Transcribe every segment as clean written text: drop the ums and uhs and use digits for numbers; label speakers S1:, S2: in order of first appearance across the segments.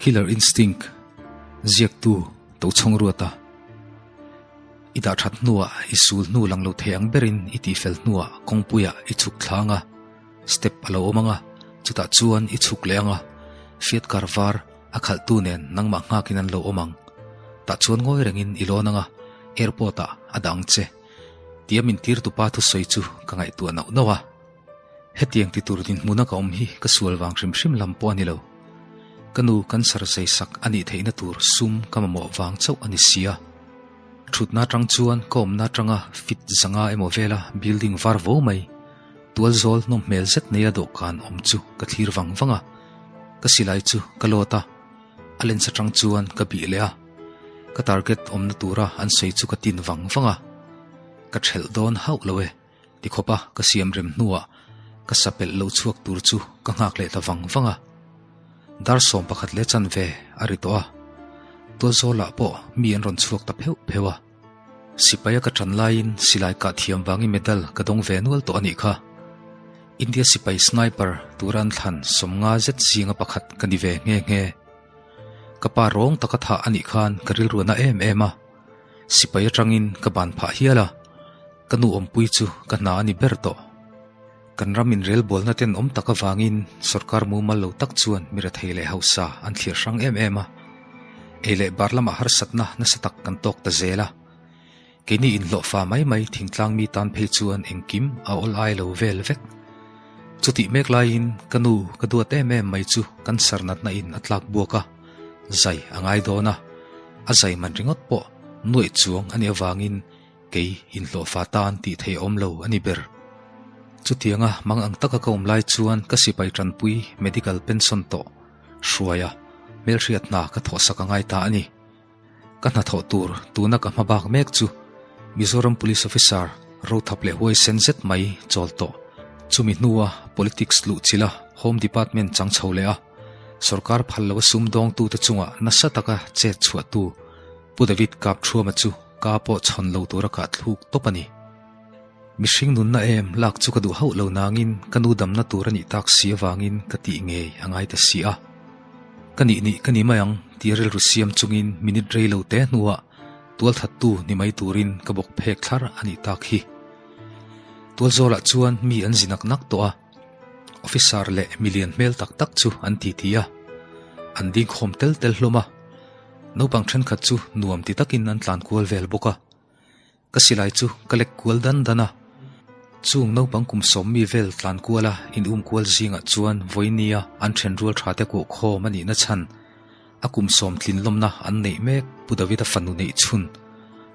S1: Killer Instinct ziaktu Tochhawng Ruata i dah that hnuah i sul hnu lang lo thei ang berin i tihfel hnuah kawngpuiah i chhuk thlang a, step a lo awm ang a, chutah chuan i chhuk leh ang a, Fiat car var a khalhtu nen nangmah nghakin an lo awm ang. Tah chuan ngawi rengin i lawn ang a, airport ah a dah ang che. Tia min tirtupa thusawi chu ka ngaihtuah nauh nauh a. Hetiang ti tur dinhmuna ka awm hi ka sual vang hrim hrim lam pawh a ni lo. Ka nu cancer zei sak a nih theihna tur sum ka mamawh vang chauh a ni si a. Thutna atang chuan ka awmna atanga fit zanga emaw vela building var vo mai, tualzawl hnawm hmel zet neia dawhkan awm chu ka thlir vang vang a. Ka silai chu ka lawt a, a lens atang chuan ka bih leh a. Ka target awmna tura an sawi chu ka tin vang vang a. Ka thelh dawn hauh lo e. Ti khawpa ka siam rem hnuah ka sapelh lo chhuak tur chu ka nghak leh ta vang vang a. Dar 11 leh chanve a ri tawh a, Tualzawlah pawh mi an rawn chhuak ta pheuh pheuh a. Sipaia ka ṭan laiin silai kah thiam vangin medal ka dawng ve nual tawh a nih kha. India sipai sniper tura an thlan 50 zet zinga pakhat ka ni ve nghe nghe. Ka pa rawng taka thah a nih khan ka rilru a na em em a. Sipai atangin ka ban phah hial a, ka nu awmpui chu ka hna a ni ber tawh. Kan ram inrelbawlna ten awm tak avangin sorkar mumal lo tak chuan mi rethei leh hausa an thlir hrang em em a. Ei leh bar lamah harsatna nasa tak kan tawk ta zel a. Keini inhlawhfa mai mai thingtlang mi tan phei chuan engkim a awl ai lo vel vek. Chutih mek laiin ka nu ka duat em em mai chu cancer natna in a tlak buak a, zai a ngai dawn a, a zai man ringawt pawh nuaih chuang a nih avangin kei inhlawhfa tan tih theih awm lo a ni ber. Chutianga mang ang taka ka awm lai chuan ka sipai tanpui medical pension tawh hruaia hmelhriat hna ka thawhsak a ngai ta a ni. Ka hnathawh tur tuna ka hmabak mek chu Mizoram Police Officer rothap leh huaisen zet mai chawl tawh. Chumi hnua Politics luhchilha Home Department chang chho leh a, sorkar phal loa sumdawngtute chunga nasa taka chet chhuahtu Pu David Kapthuama chu ka pawh chhawn lo tura kah thluk tawp a ni. Mihring nunna em lak chu ka duh hauh lo nangin ka nu damna tur a nih tak si avangin ka tih ngei a ngai ta si a. Ka nih nih ka ni mai ang tih rilru siam chungin minute rei lo te hnuah tualthattu ni mai turin ka bawk phek thlar a nih tak hi. Tualzawlah chuan mi an zi nak nak tawh a, officer leh milian hmel tak tak chu an titi a, an dingkhawm tel tel hlawm a. Naupang thenkhat chu nuam ti takin an tlan kual vel bawk a. Ka silai chu ka lek kual dan dan a, chung naupang kum sawmmi vel tlan kuala in um kual zingah chuan vawinia an then rual tha te kuah khawm a nihna chhan a kum sawm tlin lawmna an neih mek Pu Davida fanu neih chhun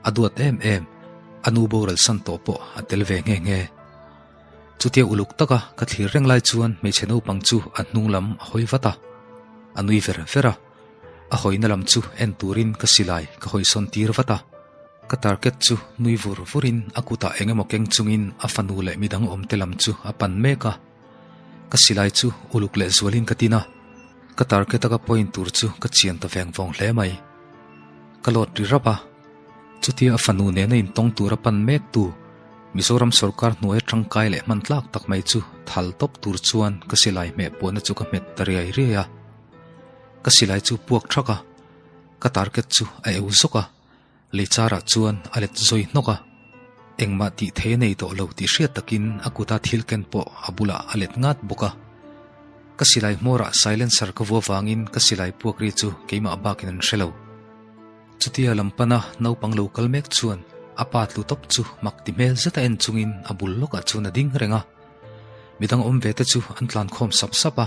S1: a duat em em a nu boral san tawh pawh a tel ve nghe nghe. Chutia uluk taka ka thlir reng lai chuan hmeichhe naupang chu a hnung lam a hawi vat a, a nui ver ver a. A hawina lam chu en turin ka silai ka hawisawn tir vat a. Ka target chu nui vur vurin a kutah eng emaw keng chungin a fanu leh midang awmte lam chu a pan mek a. Ka silai chu uluk leh zualin ka tin a, ka target a ka point tur chu ka chian ta veng vawng hle mai. Ka lawt ri rap a, chutia a fanu nena intawng tur a pan mek tu Mizoram sorkar hnuaia tangkai leh hman tlak tak mai chu thal tawp tur chuan ka silai hmeh puahna chu ka hmet ta riai riai a. Ka silai chu puak thak a, ka target chu a eu zawk a. Leichar-ah chuan a let zawi hnawk a, engmah tih thei a nei tawh lo tih hriat takin a kuta thil ken pawh a bulah a let ngat bawk a. Ka silai hmawrah silencer ka vua vangin ka silai puak ri chu keimah bakin an hre lo. Chutia lam pana naupang lo kal mek chuan a pa tlu tawp chu mak ti hmel zeta en chungin a bul lawkah chuan a ding reng a. Midang awm ve te chu an tlan khawm sap sap a.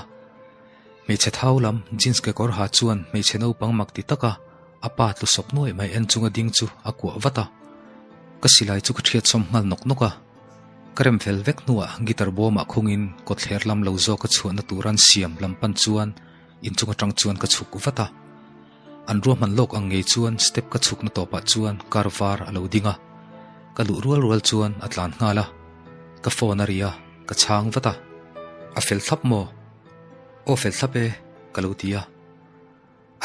S1: Hmeichhe thau lam jeans kekawr ha chuan hmeichhe naupang mak ti taka a pa tlu sawp nuai mai en chunga ding chu a kuah vat a. Ka silai chu ka thiat sawm nghal nawk nawk a. Ka rem fel vek hnuah guitar bawmah khungin kawtthler lam lo zawk a chhuahna tur an siam lam pan chuan inchung atang chuan ka chhuk vat a. An ruahman lawk ang ngei chuan step ka chhukna tawpah chuan car var a lo ding a. Ka luh rual rual chuan a tlan nghal a. Ka phone a ri a, ka chhang vat a. A fel thlap maw? Aw fel thlap e, ka lo ti a.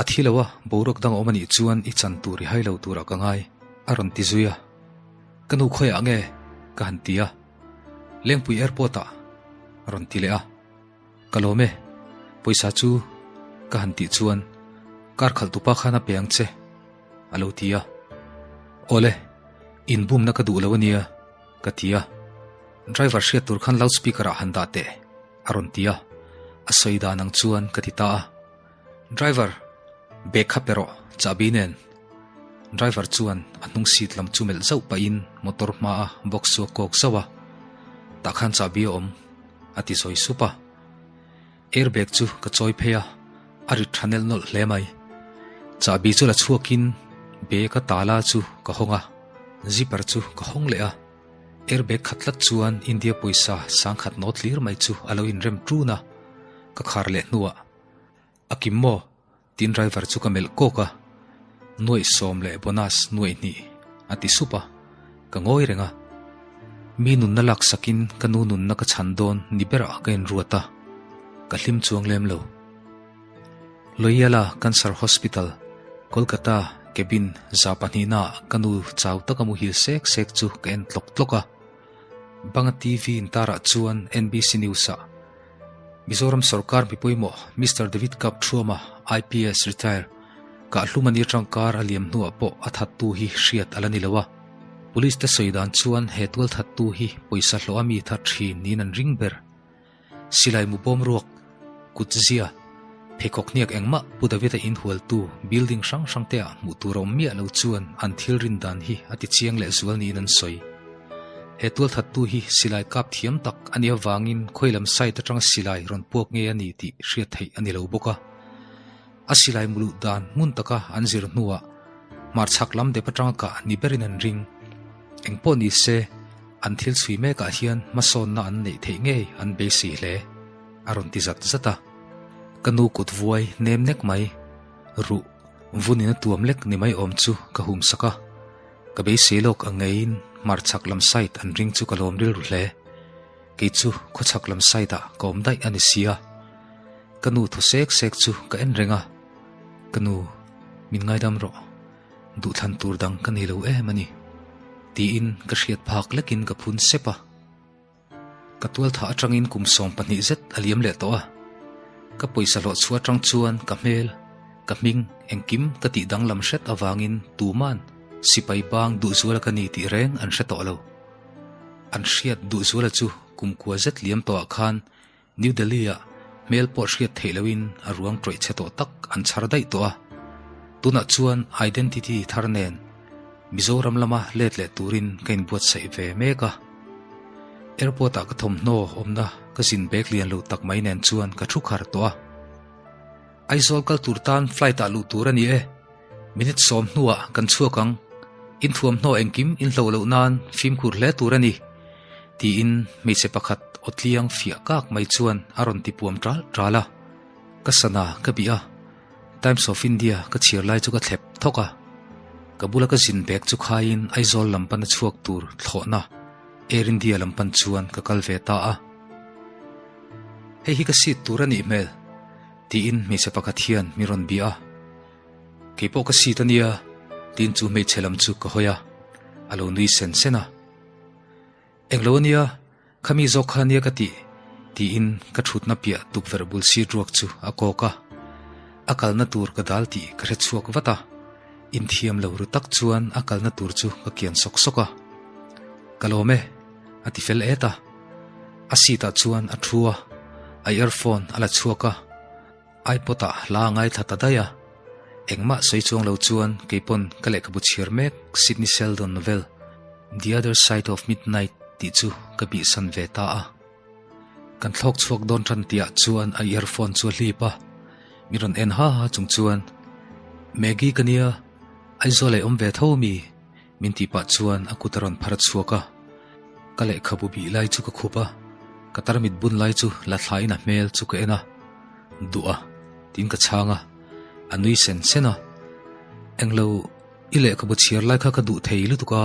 S1: A thi lo a, boruak dang a awm a nih chuan i chan tur i hai lo turah ka ngai, a rawn ti zui a. Ka nu khawiah nge? ka han ti a. Lengpui airport ah, a rawn ti leh a. Ka lawm e, pawisa chu ka han tih chuan. Car khalhtupa khan a pe ang che, a lo ti a. Awle, inbumna ka duh lo a nia, ka ti a. Driver hriat tur khan loudspeaker ah han dah teh, a rawn ti a. A sawi dan ang chuan ka ti ta a. Driver, bag kha pe rawh, chahbi nen. Driver chuan a hnung seat lam chu melh zauh pahin motor hmaa box chu a kawk zauh a. Tah khan chahbi a awm, a ti sawi sup a. Airbag chu ka chawi phei a, a rit tha nelh nawlh hle mai. Chahbi chu la chhuakin bag a tala chu ka hawng a, zipper chu ka hawng leh a. Airbag khat tlat chuan India pawisa sangkhat nawt hlir mai chu a lo inrem ṭun a, ka khar leh hnuah, A kim maw? Tiin driver chu ka melh kawk a, Nuaih sawm leh bonus nuaih hnih a ti sup a, ka ngawi reng a. Mi nunna laksakin ka nu nunna ka chhan dawn ni berah ka inruat a, ka hlim chuang lem lo. Loyola Cancer Hospital, Kolkata cabin za pahnihnaah ka nu chau taka muhil sek sek chu ka en tlawk tlawk a. Banga TV intarah chuan NBC News-ah Mizoram sorkar mi pawimawh Mister David Kapthuama, IPS, Retire, Kahhlum a ni atang kar a liam hnuah pawh a thattu hi hriat a la ni lo a. Police te sawi dan chuan he tual thattu hi pawisa hlawh a mi that thin niin an ring ber. Silai mu bawm ruak, kut zia, pheikhawk hniak engmah Pu David-a inhualtu building hrang hrang te ah hmuh tur a awm miah lo chuan an thil rin dan hi a ti chiang leh zual niin an sawi. He tualthattu hi silai kap thiam tak a nih avangin khawi lam side atanga silai rawn puak nge a ni tih hriat theih a ni lo bawk a. A silai muluh dan hmun taka an zir hnuah hmarchhak lam dep atanga kah ni berin an ring. Engpawh ni se, an thil chhui mekah hian hmasawnna an neih theih ngei an beisei hle, a rawn ti zat zat a. Ka nu kut vuai nem nek mai, ruh vunin a tuam lek ni mai awm chu ka hum sak a. Ka beisei lawk ang ngeiin hmarchhak lam side an ring chu ka lawm rilru hle. Kei chu khawchhak lam side ah ka awm daih a ni sia. Ka nu thaw sek sek chu ka en reng a, Ka nu, min ngaidam rawh. Duhthlan tur dang ka nei lo em a ni. Tiin ka hriat phak lekin ka phun sep a. Ka tualthah atangin kum 12 zet a liam leh tawh a. Ka pawisa hlawh chhuah atang chuan ka hmel, ka hming, engkim ka tih danglam hret avangin tuman sipai bang duhzuala ka ni tih reng an hre tawh lo. An hriat duhzuala chu kum kua zet liam tawhah khan New Delhi-ah hmel pawh hriat theih lohin a ruang tawih chhe tawh tak an chhar daih tawh a. Tunah chuan identity thar nen Mizoram lama let leh turin ka inbuatsaih ve mek a. Airport-ah ka thawmhnaw awmna ka zin bag lian lo tak mai nen chuan ka thu khar tawh a. Aizawl kal tur tan flight-ah luh tur a ni e. Minute sawm hnuah kan chhuak ang. Inthuamhnaw engkim inhloh loh nan fimkhur hle tur a ni. Tiin hmeichhe pakhat aw tliang fiah kak mai chuan a rawn ti puam ṭal ṭal a. Ka sana ka bih a, Times of India ka chhiar lai chu ka thlep thawk a. Ka bula ka zin bag chu khaiin Aizawl lam pana chhuak tur thlawhna Air India lam pan chuan ka kal ve ta a. Hei hi ka seat tur a nih hmel, tiin hmeichhe pakhat hian mi rawn bia a. Kei pawh ka seat a nia, tiin chu hmeichhe lam chu ka hawi a, a lo nui sen sen a. Englo a nia, khami zawk kha ania ka tih, tiin ka thutna piah tukverh bul seat ruak chu a kawk a. A kalna tur ka dal tih ka hre chhuak vat a, inthiam lo ru tak chuan a kalna tur chu ka kian sawk sawk a. Ka lawm e, a ti fel et a. A seat ah chuan a thu a, a earphone a la chhuak a. iPod ah hla a ngaithla ta daih a, engmah sawi chuang lo chuan keipawn ka lehkhabu chhiar mek Sidney Sheldon novel The Other Side of Midnight tih chu ka bihsan ve ta a. Kan thlawk chhuak dawn tan tihah chuan a earphone chu a hlip a, mi rawn en ha ha chung chuan Maggie ka nia, Aizawl ah i awm ve tho mi? Min tih pah chuan a kut a rawn phar chhuak a, ka lehkhabu bih lai chu ka khup a, ka tarmit bun lai chu la thlain a hmel chu ka en a, Duh a, tiin ka chhang a, a nui sen sen a, Englo, i lehkhabu chhiar lai kha ka duh thei lutuk a,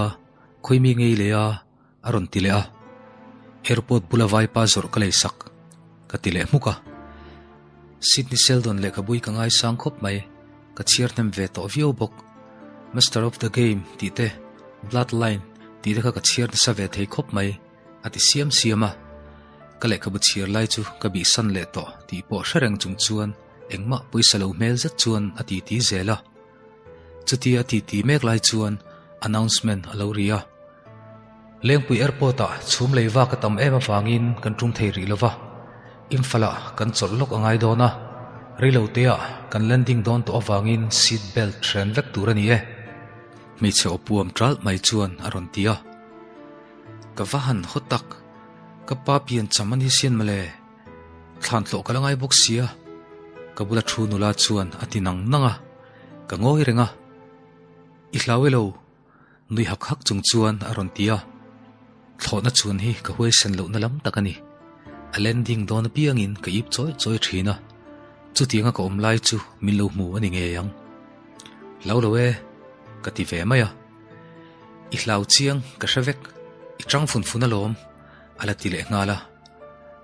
S1: khawi mi ngei leh a, a rawn ti leh a, Airport bula vaipa zawrh ka lei sak, ka ti leh hmuk a. Sidney Sheldon lehkhabui ka ngaisang khawp mai, ka chhiar hnem ve tawh viau bawk. Master of the Game tih te, Bloodline tih te kha ka chhiar nasa ve thei khawp mai, a ti siam siam a. Ka lehkhabu chhiar lai chu ka bihsan leh tawh tih pawh hre reng chung chuan. Engmah pawisa lo hmel zet chuan a titi zel a. Chutia a titi mek lai chuan announcement a lo ri a. Lengpui Airport ah chhum lei vak a tam em avangin kan tum thei rih lova, Imphal ah kan chawlh lawk a ngai dawn a, reilote ah kan landing dawn tawh avangin seat belt hren vek tur a ni e. Hmeichhe aw puam ṭalh mai chuan a rawn ti a. Ka va han haw tak, ka pa pian cham a ni sian mawle. Thlan tlawh ka la ngai bawk sia, ka bula thu nula chuan a ti nang nang a, ka ngawi reng a. I hlau e lo, nui hak hak chung chuan a rawn ti a. Thlawhna chhun hi ka huaisen lohna lam tak a ni. A landing dawn apiangin ka ip chawi chawi thin a, chutianga ka awm lai chu min lo hmu a ni ngei ang. Hlau lo e, ka ti ve mai a. I hlau chiang ka hre vek, i tang fun fun alawm, a la ti leh nghal a.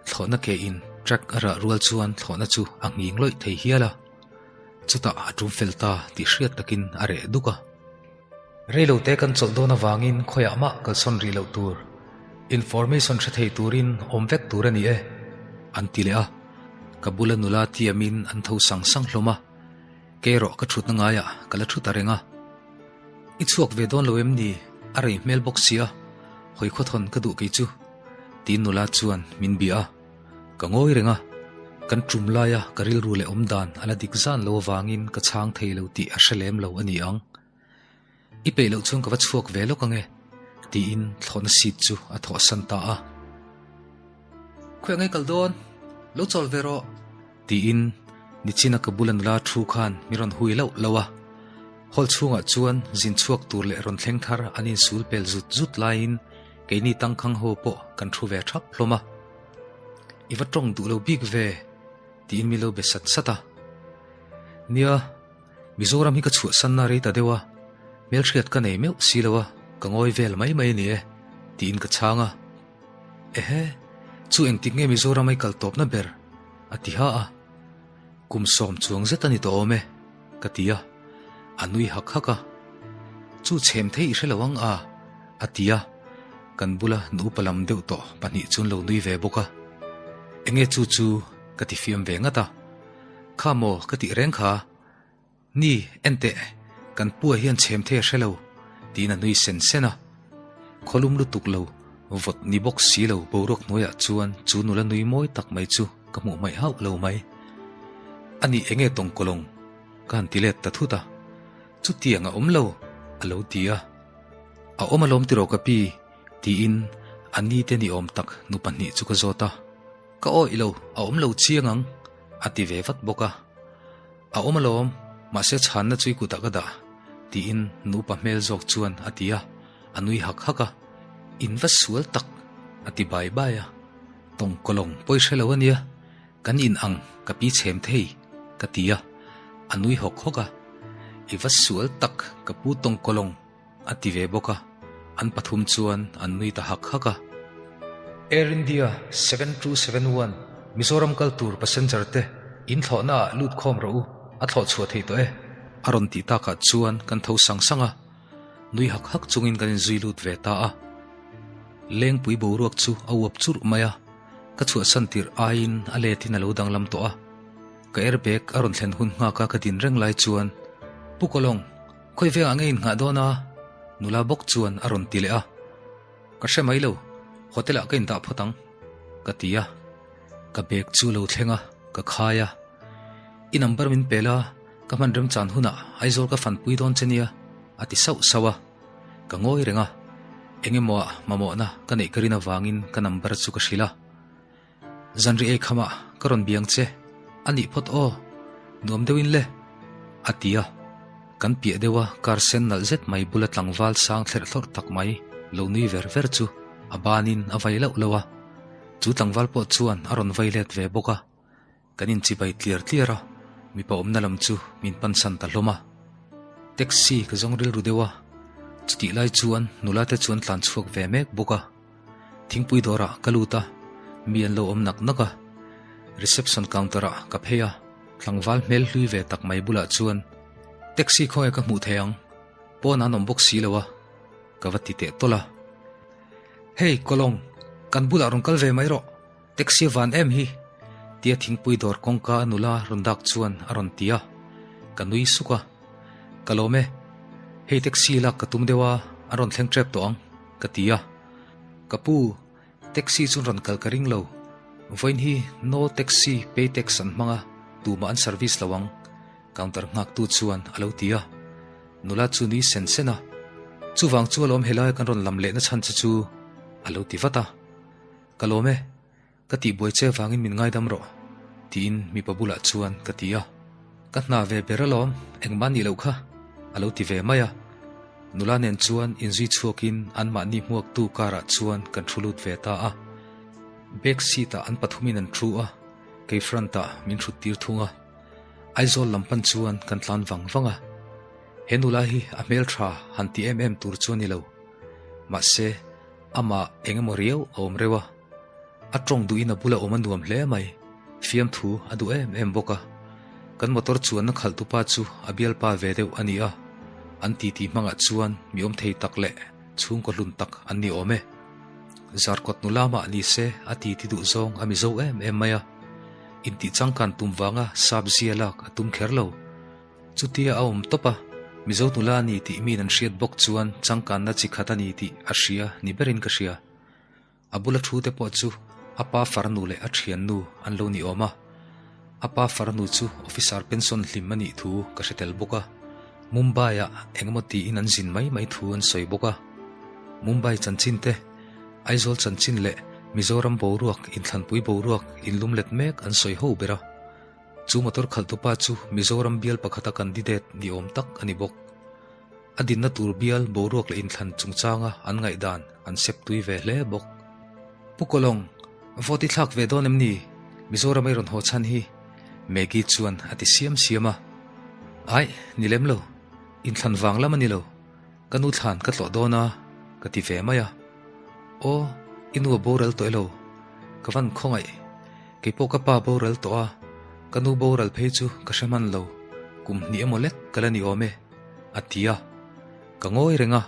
S1: Thlawhna ke in track a rah rual chuan thlawhna chu a nghing lawih thei hial a. Chutah a tum fel ta tih hriat takin a reh duk a. Reilote kan chawlh dawn avangin khawiah mah kalsawn rih loh tur, information hre thei turin awm vek tur a ni e, an ti leh a. Ka bula nula tiamin an tho sang sang hlawm a. Kei erawh ka thutna ngaiah ka la thu ta reng a. I chhuak ve dawn lo em ni? A rei hmel bawk sia, hawi khawthawn ka duh kei chu, tiin nula chuan min bia a. Ka ngawi reng a, kan tum laia ka rilru leh awm dan a la dik zan lo avangin ka chhang thei lo tih a hre lem lo a ni ang. I peih loh chuan ka va chhuak ve lawk ange, tiin thlawhna seat chu a thawhsan ta a. Khawiah nge kal dawn? Lo chawl ve rawh. Tiin nichina ka bula nula thu khan mi rawn hui lauh lauh a. Hall chhungah chuan zin chhuak tur leh rawn thleng thar an insul pel zut zut laiin keini tangkhang ho pawh kan thu ve thap hlawm a. I va tawng duh lo bik ve, tiin mi lo be sat sat a. Nia, Mizoram hi ka chhuahsanna rei ta deuh a, hmelhriat ka nei meuh si lo a, ka ngawi vel mai mai a ni e, tiin ka chhang a. Ehe, chu engtik nge Mizoram ai kal tawpna ber? a ti ha a. Kum sawm chuang zet a ni tawh awm e, ka ti a. A nui hak hak a. Chu chhem thei i hre lo ang a, a ti a. Kan bula nupa lam deuh tawh pahnih chuan lo nui ve bawk a. Enge chu chu ka ti fiam ve ngat a. Kha maw ka tih reng kha. Ni, enteh, kan pua hian chhem thei a hre lo, tiin a nui sen sen a. Khawlum lutuk lo, vawt ni bawk si lo boruak hnuaiah chuan chu nula nui mawi tak mai chu ka hmuh hmaih hauh lo mai. A nih enge tawngkawlawng? Ka han ti let ta thut a. Chutiang a awm lo, a lo ti a. A awm alawm tiraw ka pi, tiin a nite ni awm tak nu pahnih chu ka zawt a. Ka awih lo, a awm lo chiang ang, a ti ve vat bawk a. A awm alawm, mahse chhanna chu i kutah ka dah, tiin nupa hmel zawk chuan a ti a, a nui hak hak a. In va sual tak, a ti bai bai a. Tawngkawlawng pawi hre lo a nia, kan in ang ka pi chhem thei, ka ti a, a nui hawk hawk a. I va sual tak, ka pu tawngkawlawng. A ti ve bawk a, an pathum chuan an nui ta hak hak a. Air India 7271 Mizoram kal tur passenger te in thlawhna ah lut khawm rawh u, a thlawh chhuah thei tawh e. A rawn tih takah chuan kan tho sang sang a, nui hak hak chungin kan inzui lut ve ta a. Lengpui boruak chu a uap churh mai a, ka chhuahsan tirh aiin a letin a lo danglam tawh a. Ka airbag a rawn thlen hun nghaka ka din reng lai chuan, Pu Kawlawng, Khawi vengah nge in nghah dawn a? Nula bawk chuan a rawn ti leh a. Ka hre mai lo, hotel ah ka indah phawt ang, ka ti a. Ka bag chu lo thleng a, ka khai a. I number min pe la, ka hman remchan hunah Aizawl ka fanpui dawn che nia, a ti sauh sauh a. Ka ngawi reng a, eng emaw ah mamawhna ka neih ka rin avangin ka number chu ka hrilh a. Zanri ei khamah ka rawn biang che, a nih phawt aw, nuam deuhin le, a ti a. Kan piah deuha car sen nalh zet mai bula tlangval sang thlerh thlawrh tak mai lo nui ver ver chu a banin a vai lauh lauh a. Chu tlangval pawh chuan a rawn vai let ve bawk a. Kan inchibai tliar tliar a, mipa awmna lam chu min pansan ta hlawm a. Taxi ka zawng rilru deuh a, chutih lai chuan nula te chuan tlan chhuak ve mek bawk a. Thingpui dawrah ka lut a, mi an lo awm nak nak a. Reception counter ah ka phei a, tlangval hmel hlui ve tak mai bulah chuan, Taxi khawnge ka hmuh thei ang? Pawn an awm bawk si lo a, ka va ti teh tawlh a. Hey, Kawlawng, kan bulah rawn kal ve mai rawh. Taxi van em hi? Tia thingpui dawr kawngka a nula rawn dak chuan a rawn ti a, ka nui suk a. Ka lawm e, hei taxi lak ka tum deuh a, an rawn thleng tep tawh ang, ka ti a. Ka pu, taxi chu rawn kal ka ring lo. Vawiin hi no taxi pay tax an hmang a, tumah an service lo ang, counter nghaktu chuan a lo ti a. Nula chu nui sen sen a, Chuvang chu alawm helai kan rawn lam lehna chhan che chu, a lo ti vat a. Ka lawm e. Ka tihbuai che vangin min ngaidam rawh, tiin mipa bulah chuan ka ti a. Ka hna ve ber alawm, engmah nih loh kha, a lo ti ve mai a. Nula nen chuan inzui chhuakin anmahni hmuaktu car-ah chuan kan thu lut ve ta a. Back seat-ah an pathumin an thu a, kei front-ah min thut tir thung a. Aizawl lam pan chuan kan tlan vang vang a. He nula hi a hmeltha han ti em em tur chu a ni lo. Mahse, amah eng emaw riau a awm reuh a. A tawng duhin a bula awm a nuam hle mai. Fiamthu a duh em em bawk a. Kan motor chuanna khalhtupa chu a bialpa ve deuh a ni a. An titi hmangah chuan mi awm thei tak leh chhungkaw hlun tak an ni awm e. Zarkawt nula mah ni se a titi duh zawng a mizo em em mai a. Intih changkan tum vanga sap zia lak a tum kher lo. Chutia a awm tawp a, Mizo nula a ni tih miin an hriat bawk chuan changkanna chi khat a ni tih a hria ni berin ka hria. A bula thu te pawh chu a pa farnu leh a thiannu an lo ni awm a. A pa farnu chu officer pension hlim a nih thu ka hre tel bawk a. Mumbai-ah engemaw tiin an zin mai mai thu an sawi bawk a. Mumbai chanchin te, Aizawl chanchin leh Mizoram boruak, inthlanpui boruak inlumlet mek an sawi ho ber a. Chu motor khalhtupa chu Mizoram bial pakhata candidate ni awm tak a ni bawk. A dinna tur bial boruak leh inthlan chungchanga an ngaihdan an sep tui ve hle bawk. Pu Kawlawng, vote i thlak ve dawn em ni? Mizoram ei rawn haw chhan hi? Maggie chuan a ti siam siam a. Aih, ni lem lo. Inthlan vang lam a ni lo. Ka nu thlan ka tlawh dawn a, ka ti ve mai a. Aw, i nu a boral tawh elo? Ka van khawngaih. Kei pawh ka pa boral tawh a, ka nu boral phei chu ka hre hman lo, kum hnih emaw lek ka la ni awm e, a ti a. Ka ngawi reng a,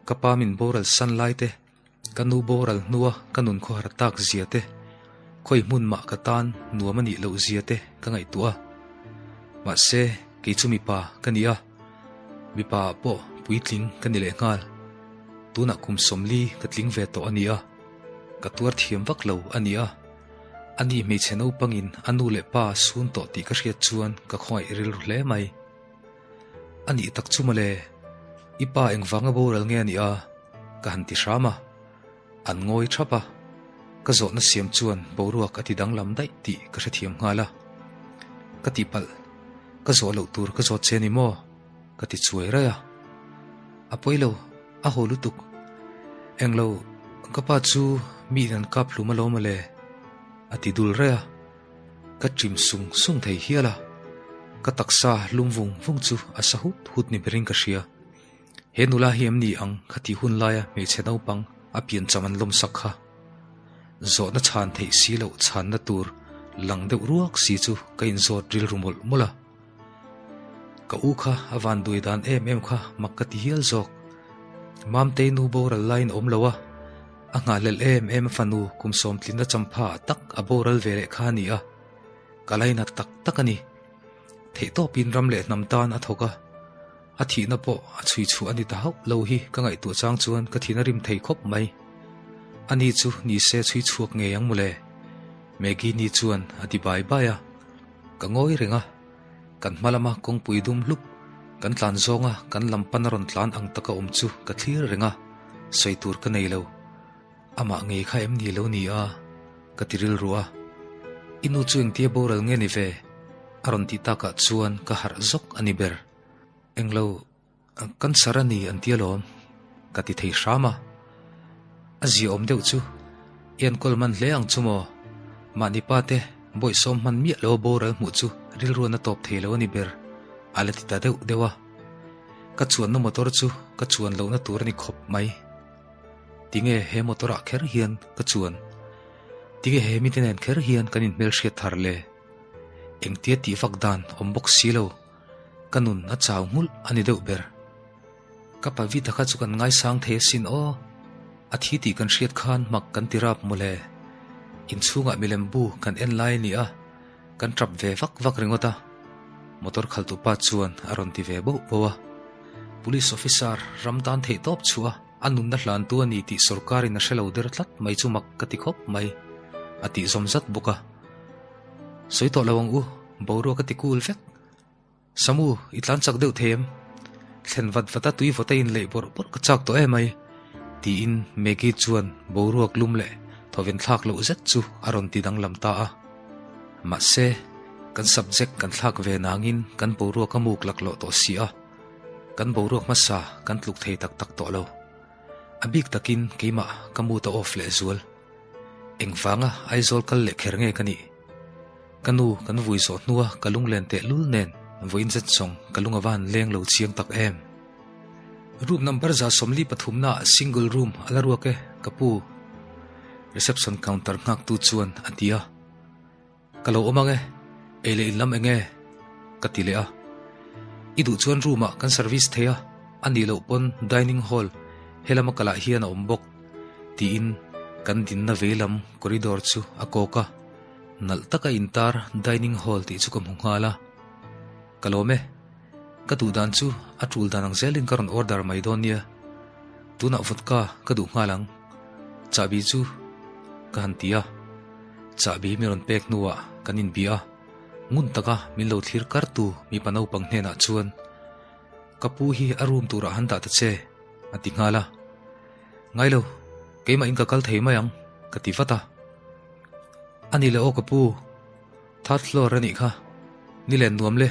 S1: ka pa min boral san lai te, ka nu boral hnua ka nun khawhar tak zia te, khawi hmun mah ka tan nuam a nih loh zia te ka ngaihtuah a. Mahse, kei chu mipa ka ni a, mipa ah pawh puitling ka ni lehnghal. Tunah kum 40 ka tling ve tawh a ni a. Ka tuar thiam vak lo a ni a, ani hmeichhe naupangin a nu leh pa sun tawh tih ka hriat chuan ka khawngaih rilru hle mai. A nih tak chu mawle, i pa engvanga boral nge a nih a? ka han ti hram a, an ngawi thap a, ka zawhna siam chuan boruak a ti danglam daih tih ka hrethiam nghal a. Ka tihpalh, ka zawh loh tur ka zawt che ni maw? Ka ti chuai raih a. A pawi lo, a haw lutuk. Englo, ka pa chu mi in an kap hlum alawm mawle, a ti dul raih a. Ka ṭim sung sung thei hial a. Ka taksa lum vung vung chu a sa hut hut ni berin ka hria. He nula hi em ni ang kha tih hun laia hmeichhe naupang a piancham an lawmsak kha. Zawhna chhan theih si loh chhanna tur lang deuh ruak si chu ka inzawt rilru mawlh mawlh a. Ka u kha a van duai dan em em kha mak ka ti hial zawk. Mamtei nu boral laiin awm lo a, a nghahhlelh em em a fanu kum sawmtlinna champha ah tak a boral ve leh kha a ni a, ka lainat tak tak a ni. Theihtawpin ram leh hnam tan a thawk a, a thihna pawh a chhui chhuah a ni ta hauh lo hi ka ngaihtuah chang chuan ka thin a rim thei khawp mai. Ani chu ni se chhui chhuak ngei ang mawle, Maggie ni chuan a ti bai bai a. Ka ngawi reng a, kan hma lama kawngpui dum hlup, kan tlan zawnga kan lam pan a rawn tlan ang taka awm chu ka thlir reng a, sawi tur ka nei lo. Amah ngei kha em ni lo ni a? Ka ti rilru a. I nu chu engtia boral nge ni ve? A rawn tih takah chuan ka harh zawk a ni ber. Englo. Cancer a ni an ti alawm, ka ti thei hram a. A ziaawm deuh chu i enkawl man hle ang chu maw? Mahni pa te bawihsawm hman miah lo boral hmuh chu rilruan a tawp thei lo a ni ber, a la ti ta deuh deuh a. Ka chuanna motor chu ka chuan lohna tur a ni khawp mai. Tinge he motor ah kher hian ka chuan? Tinge he mite nen kher hian kan inhmelhriat thar le? Engtia tih vak dan awm bawk si lo. Ka nun a chau nghulh a ni deuh ber. Ka Pavita kha chu kan ngaisang thei asin aw. A thi tih kan hriat khan mak kan ti rap mawle. Inchhungah milem bu kan en lai a ni a. Kan tap ve vak vak ringawt a, motor khaltu pa chuan a rawn ti ve bauh bauh a. Police officer ram tan theih tawp chhuah a, a nunna hlantu a ni tih sorkarin a hre lo der tlat mai chu mak ka ti khawp mai, a tih zawm zat bawk a. Sawi tawh lo ang u, boruak a ti kul vek. Samu, i tlan chak deuh thei em? Thlen vat vat a tui vawt a inleih bawrh bawrh ka chak tawh em ai, tiin Maggie chuan boruak lum leh thawven thlak loh zet chu a rawn ti danglam ta a. Mahse, kan subject kan thlak ve nangin kan boruak a muk laklawh tawh si a, kan boruak hmasa kan tluk thei tak tak tawh lo. A bik takin keimah ka mood a off lehzual. Engvanga Aizawl kal leh kher nge ka nih? Ka nu kan vui zawh hnua ka lunglen teh lul nen vawiin zet zawng ka lung a va han leng lo chiang tak em. Room number 143 naah single room a la ruak e, ka pu. Reception counter nghaktu chuan a ti a. Ka lo awm ang e, ei leh in lam eng e? Ka ti leh a. I duh chuan room ah kan service thei a, a nih loh pawn dining hall helama kalah hian a awm bawk, tiin kan dinna veilam corridor chu a kawk a. Nalh taka intar dining hall tih chu ka hmu nghal a. Ka lawm e, ka duh dan chu a tul dan ang zelin ka rawn order mai dawn nia. Tunah vodka ka duh nghal ang, chahbi chu ka han ti a. Chahbi mi rawn pek hnuah kan inbia a, ngun taka min lo thlir kartu mipa naupang hnenah chuan, Ka pu hi a room turah han dah ta che, a ti nghal a. Ngai lo, keimah in ka kal thei mai ang, ka ti vat a. A ni le aw ka pu, third floor a nih kha, ni len nuam le,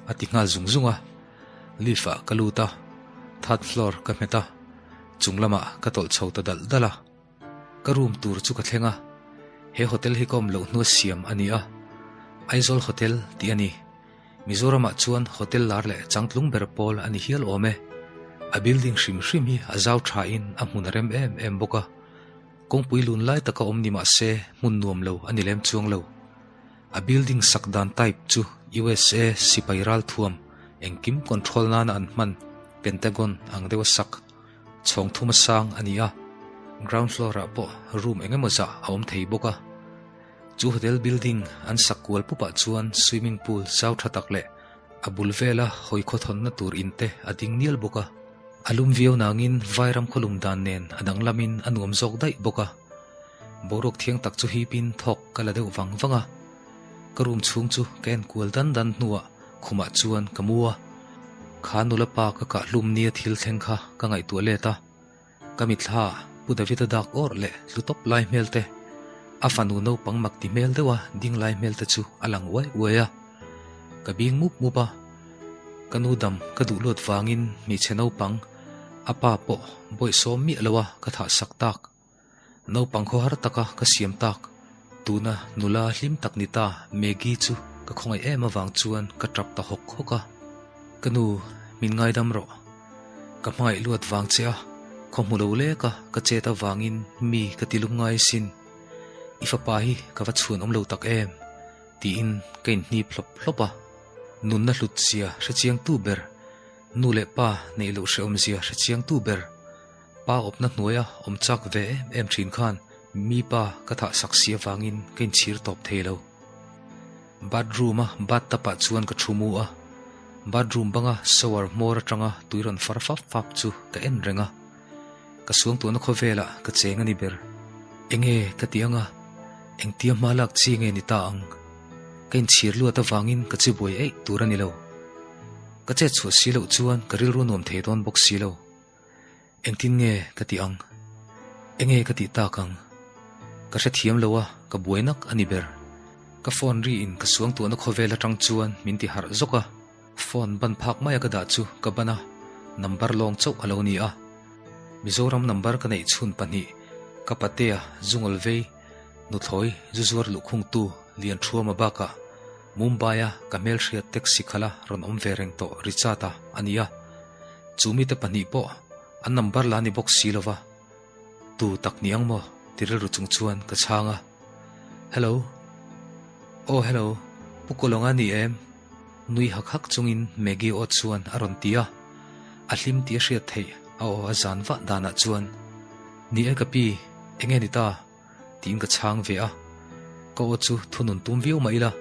S1: a ti nghal zung zung a. Lift ah ka lut a, third floor ka hmet a, chung lamah ka tawlh chho ta dalh dalh a. Ka room tur chu ka thleng a, he hotel hi ka awm loh hnua siam a ni a, Aizawl Hotel tih a ni. Mizoramah chuan hotel lar leh changtlung ber pawl a ni hial awm e. A building hrim hrim hi a zau thain a hmun a rem em em bawk a. Kawngpui lun lai taka awm ni mah se hmun nuam lo a ni lem chuang lo. A building sak dan type chu USA sipai ralthuam engkim control nana an hman Pentagon ang deuha sak chhawng thuma sang a ni a. Ground floor ah pawh room eng emaw zah a awm thei bawk a. Chu hotel building an sak kual pupah chuan swimming pool zau tha tak leh a bul vela hawi khawthawnna tur in te a ding nial bawk a. A lum viau nangin vairam khawlum dan nen a danglamin a nuam zawk daih bawk a. Boruak thiang tak chu hipin thawk ka la deuh vang vang a. Ka room chhung chu ka en kual dan dan hnuah khumah chuan ka mu a. Kha nula pa ka kah hlum nia thil thleng kha ka ngaihtuah let a. Ka mitthla Pu David-a dak awrh leh hlu tawp lai hmel te, a fanu naupang mak ti hmel deuha ding lai hmel te chu a lang uai uai a. Ka bing mup mup a, ka nu dam ka duh luat vangin hmeichhe naupang a pa pawh bawihsawm miah loa ka thah sak tak. Naupang khawhar taka ka siam tak, tuna nula hlim tak ni ta Maggie chu ka khawngaih em avang chuan ka tap ta hawk hawk a. Ka nu, min ngaidam rawh. Ka hmangaih luat vang che a, khaw hmu lo lek a ka chet avangin mi ka ti lum ngai sin. I fapa hi ka va chhuan awm lo tak em? tiin ka inhnip hlawp hlawp a. Nunna hlut zia hrechiangtu ber, nu leh pa neih loh hrehawmzia hrechiangtu ber, pa awpna hnuaia awm chak ve em em thin khan mi pa ka thah sak si avangin ka inchhir tawp thei lo. Bathroom-a bathtub ah chuan ka thu mu a, bathroom banga shower hmawr atanga tui rawn far fap fap chu ka en reng a. Ka suangtuahna khawvelah ka cheng a ni ber. Enge ka ti anga, engtia hma lak chi nge ni ta ang? Ka inchhir luat avangin ka chibuai eih tur a ni lo. Ka chet chhuah si loh chuan ka rilru nuam thei dawn bawk si lo. Engtin nge ka tih ang? Enge ka tih tak ang? Ka hrethiam lo a, ka buai nak a ni ber. Ka phone ri in ka suangtuahna khawvel atang chuan min ti harh zawk a, phone ban phak maia ka dah chu ka ban a, number lawng chauh a lo ni a. Mizoram number ka neih chhun pahnih, ka patea Zungawlvei, nuthlawi zu zuar luhkhungtu Lianthuama bakah Mumbai-a ka hmelhriat taxi khala rawn awm ve reng tawh Richard-a a ni a. Chu mite pahnih pawh an number la ni bawk si lova, tu tak ni ang maw ti rilru chung chuan ka chhang a. Hello. Aw hello, Pu Kawlawnga ni em? Nui hak hak chungin Maggie aw chuan a rawn ti a. A hlim tih a hriat theih a aw a zan vah danah chuan, Ni e ka pi, enge ni ta? Tiin ka chhang ve a. Ka aw chu thunun tum viau mah ila,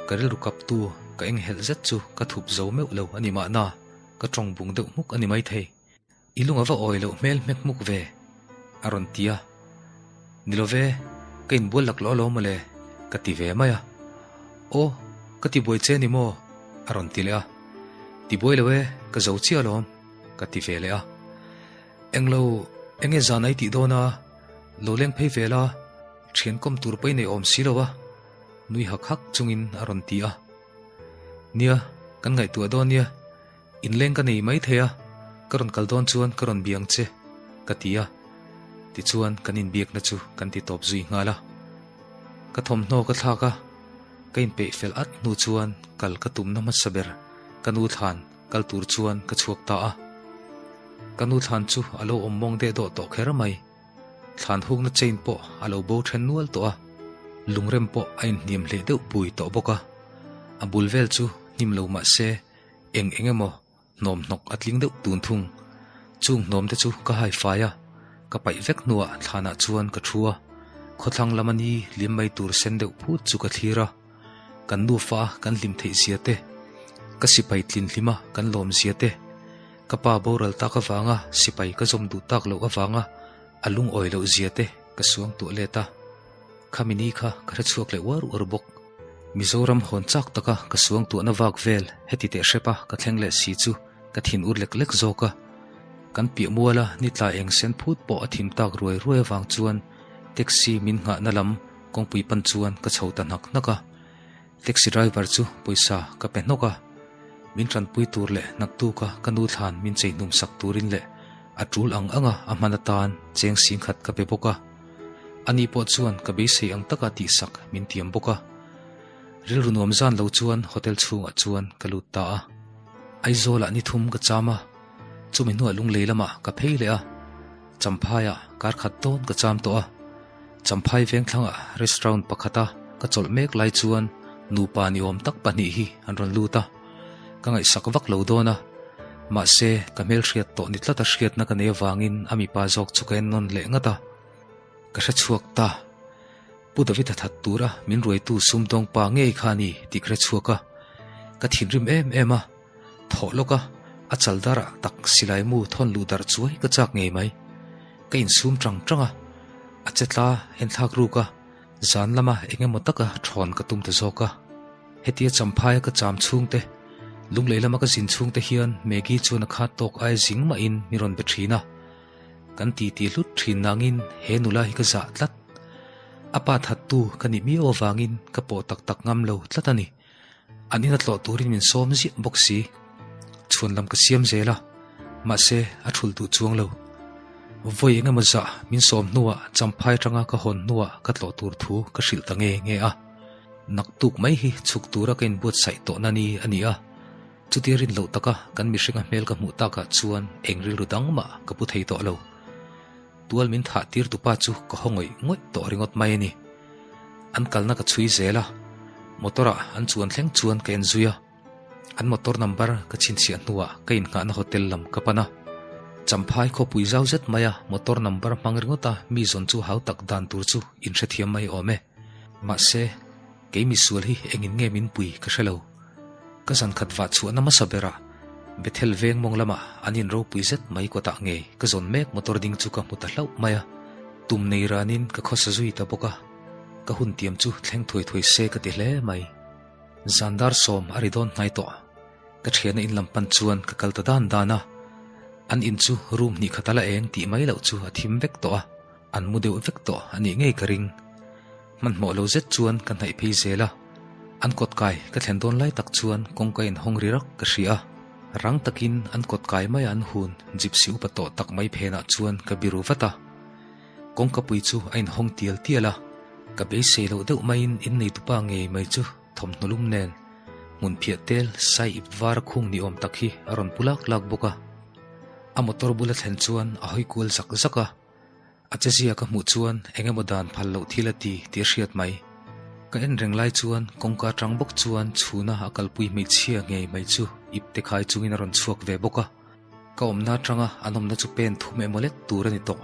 S1: Ka rilru kaptu ka enghelh zet chu ka thup zo meuh lo a ni mahna, ka tawng bung deuh hmuk a ni maithei. I lung a va awi loh hmel hmek hmuk ve, a rawn ti a. Ni lo ve, ka inbual laklawh alawm mawle, ka ti ve mai a. Aw, ka tibuai che ni maw? a rawn ti leh a. Tibuai lo e, ka zo chiah alawm, ka ti ve leh a. Englo, enge zan a i tih dawn a, lo leng phei ve la, thian kawm tur pawh i nei awm si lo a, nui hak hak chungin a rawn ti a. Nia, kan ngaihtuah dawn nia. Inleng ka nei mai thei a, ka rawn kal dawn chuan ka rawn biang che, ka ti a. Tichuan kan inbiakna chu kan ti tawp zui nghal a. Ka thawmhnaw ka thlak a, ka inpeih fel at hnu chuan kal ka tumna hmasa ber ka nu thlan kal tur chuan ka chhuak ta a. Ka nu thlan chu a lo awm mawng deh dawh tawh kher mai. Thlan hukna chain pawh a lo bo then nual tawh a, lungrem pawh a inhniam hleh deuh pui tawh bawk a. A bul vel chu hnim lo mah se Eng eng emaw hnawm hnawk a tling deuh tun thung. Chung hnawm te chu ka hai fai a, ka paih vek hnuah thlanah chuan ka thu a, khawthlang lama ni liam mai tur sen deuh phut chu ka thlir a. Kan nufa a kan hlim theih zia te, ka sipai tlin hlima kan lawm zia te, ka pa boral tak avanga sipai ka zawm duh tak loh avanga a lungawi loh zia te ka suang tuah let a. Khami ni kha ka hre chhuak leh uar uar bawk. Mizoram hawn chak taka ka suangtuahna vak vel heti teh hrepa ka thleng leh si chu ka thin ur lek lek zawk a. Kan piah muala ni tla eng sen phut pawh a thim tak ruai ruai avang chuan taxi min nghahna lam kawngpui pan chuan ka chho ta hnak hnak a. Taxi driver chu pawisa ka pe hnawk a. Min tanpui tur leh naktuka ka nu thlan min chei hnum sak turin leh a tul ang anga a hman atan cheng singkhat ka pe bawk a. Ani pawh chuan ka beisei ang taka tihsak min tiam bawk a. Rilru nuam zan lo chuan hotel chhungah chuan ka lut ta a. Aizawlah ni thum ka cham a, chumi hnuah lunglei lamah ka phei leh a. Champhaiah kar khat dawn ka cham tawh a. Champhai vengthlangah restaurant pakhata ka chawlh mek lai chuan nupa ni awm tak pahnih hi an rawn lut a. Ka ngaihsak vak lo dawn a, mahse ka hmelhriat tawh ni tlata hriatna ka nei avangin a mipa zawk chu ka en nawn leh ngat a. Ka hre chhuak ta. Pu David-a that tura min ruaitu sumdawng pa ngei kha a ni tih ka hre chhuak a. Ka thinrim em em a, thawh lawk a, a chal darah tak silai mu thawn luh darh chuai ka chak ngei mai. Ka insum tang tang a, a che tla enthlak ruk a, zan lama eng emaw taka thawn ka tum ta zawk a. Hetia Champhaia ka cham chhungte, Lunglei lama ka zin chhungte hian Maggie chuan a khat tawk ai zing mahin mi rawn be thin a. Kan titi hlut thin nangin he nula hi ka zah tlat. A pa thattu ka nih miau avangin ka pawh tak tak ngam lo tlat a ni. An ina tlawh turin min sawm ziah bawk si. Chhuan lam ka siam zel a, mahse a thul duh chuang lo. Vawi eng emaw zah min sawm hnuah Champhai atanga ka hawn hnuah ka tlawh tur thu ka hrilh ta nge nge a. Naktuk mai hi chhuk tura ka inbuatsaih tawhna ni a ni a, chutia rin loh taka kan mihringa hmel ka hmuh takah chuan eng rilru dang mah ka pu thei tawh lo. Tual min thah tir tupa chu ka haw ngawih ngawih tawh ringawt mai a ni. An kalna ka chhui zel a, motor ah an chuan thleng chuan ka en zui a. An motor number ka chhinchhiah hnuah ka innghahna hotel lam ka pan a. Champhai khawpui zau zet maia motor number hmang ringawta mi zawn chu hau tak dan tur chu inhrethiam mai awm e. Mahse, kei misual hi engin nge min pui ka hre lo. Ka zan khat vah chhuahna hmasa berah Bethel veng mawng lamah an in ropui zet mai kawtah ngei ka zawn mek motor ding chu ka hmu ta hlauh mai a. Tum nei ranin ka khawsa zui ta bawk a, ka hun tiam chu thleng thuai thuai se ka ti hle mai. Zandar sawm a ri dawn hnai tawh. Ka thiana in lam pan chuan ka kal ta dan dan a. An in chu room hnih khat a la eng tih mai loh chu a thim vek tawh a, an mu deuh vek tawh a nih ngei ka ring. Hmanhmawh lo zet chuan ka hnaih phei zel a. An kawt kai ka thlen dawn lai tak chuan kawngka in hawng ri rak ka hria a. Rang takin an kawt kai maia an hun gypsy upa tawh tak mai phenah chuan ka biru vat a. Kawngkapui chu a inhawng tial tial a, ka beisei loh deuh maiin inneitupa ngei mai chu thawmhnaw lum nen hmun phiah tel sai ip var khung ni awm tak hi a rawn pu lak lak bawk a. A motor bula thlen chuan a hawi kual zak zak a, a chezia ka hmuh chuan eng emaw dan phal loh thil a ti tih a hriat mai. Ka en reng lai chuan kawngka atang bawk chuan chhuna a kalpui hmeichhia ngei mai chu ipte khai chungin a rawn chhuak ve bawk a. Ka awmna atanga an awmna chu pen thum emaw lek tur a ni tawh.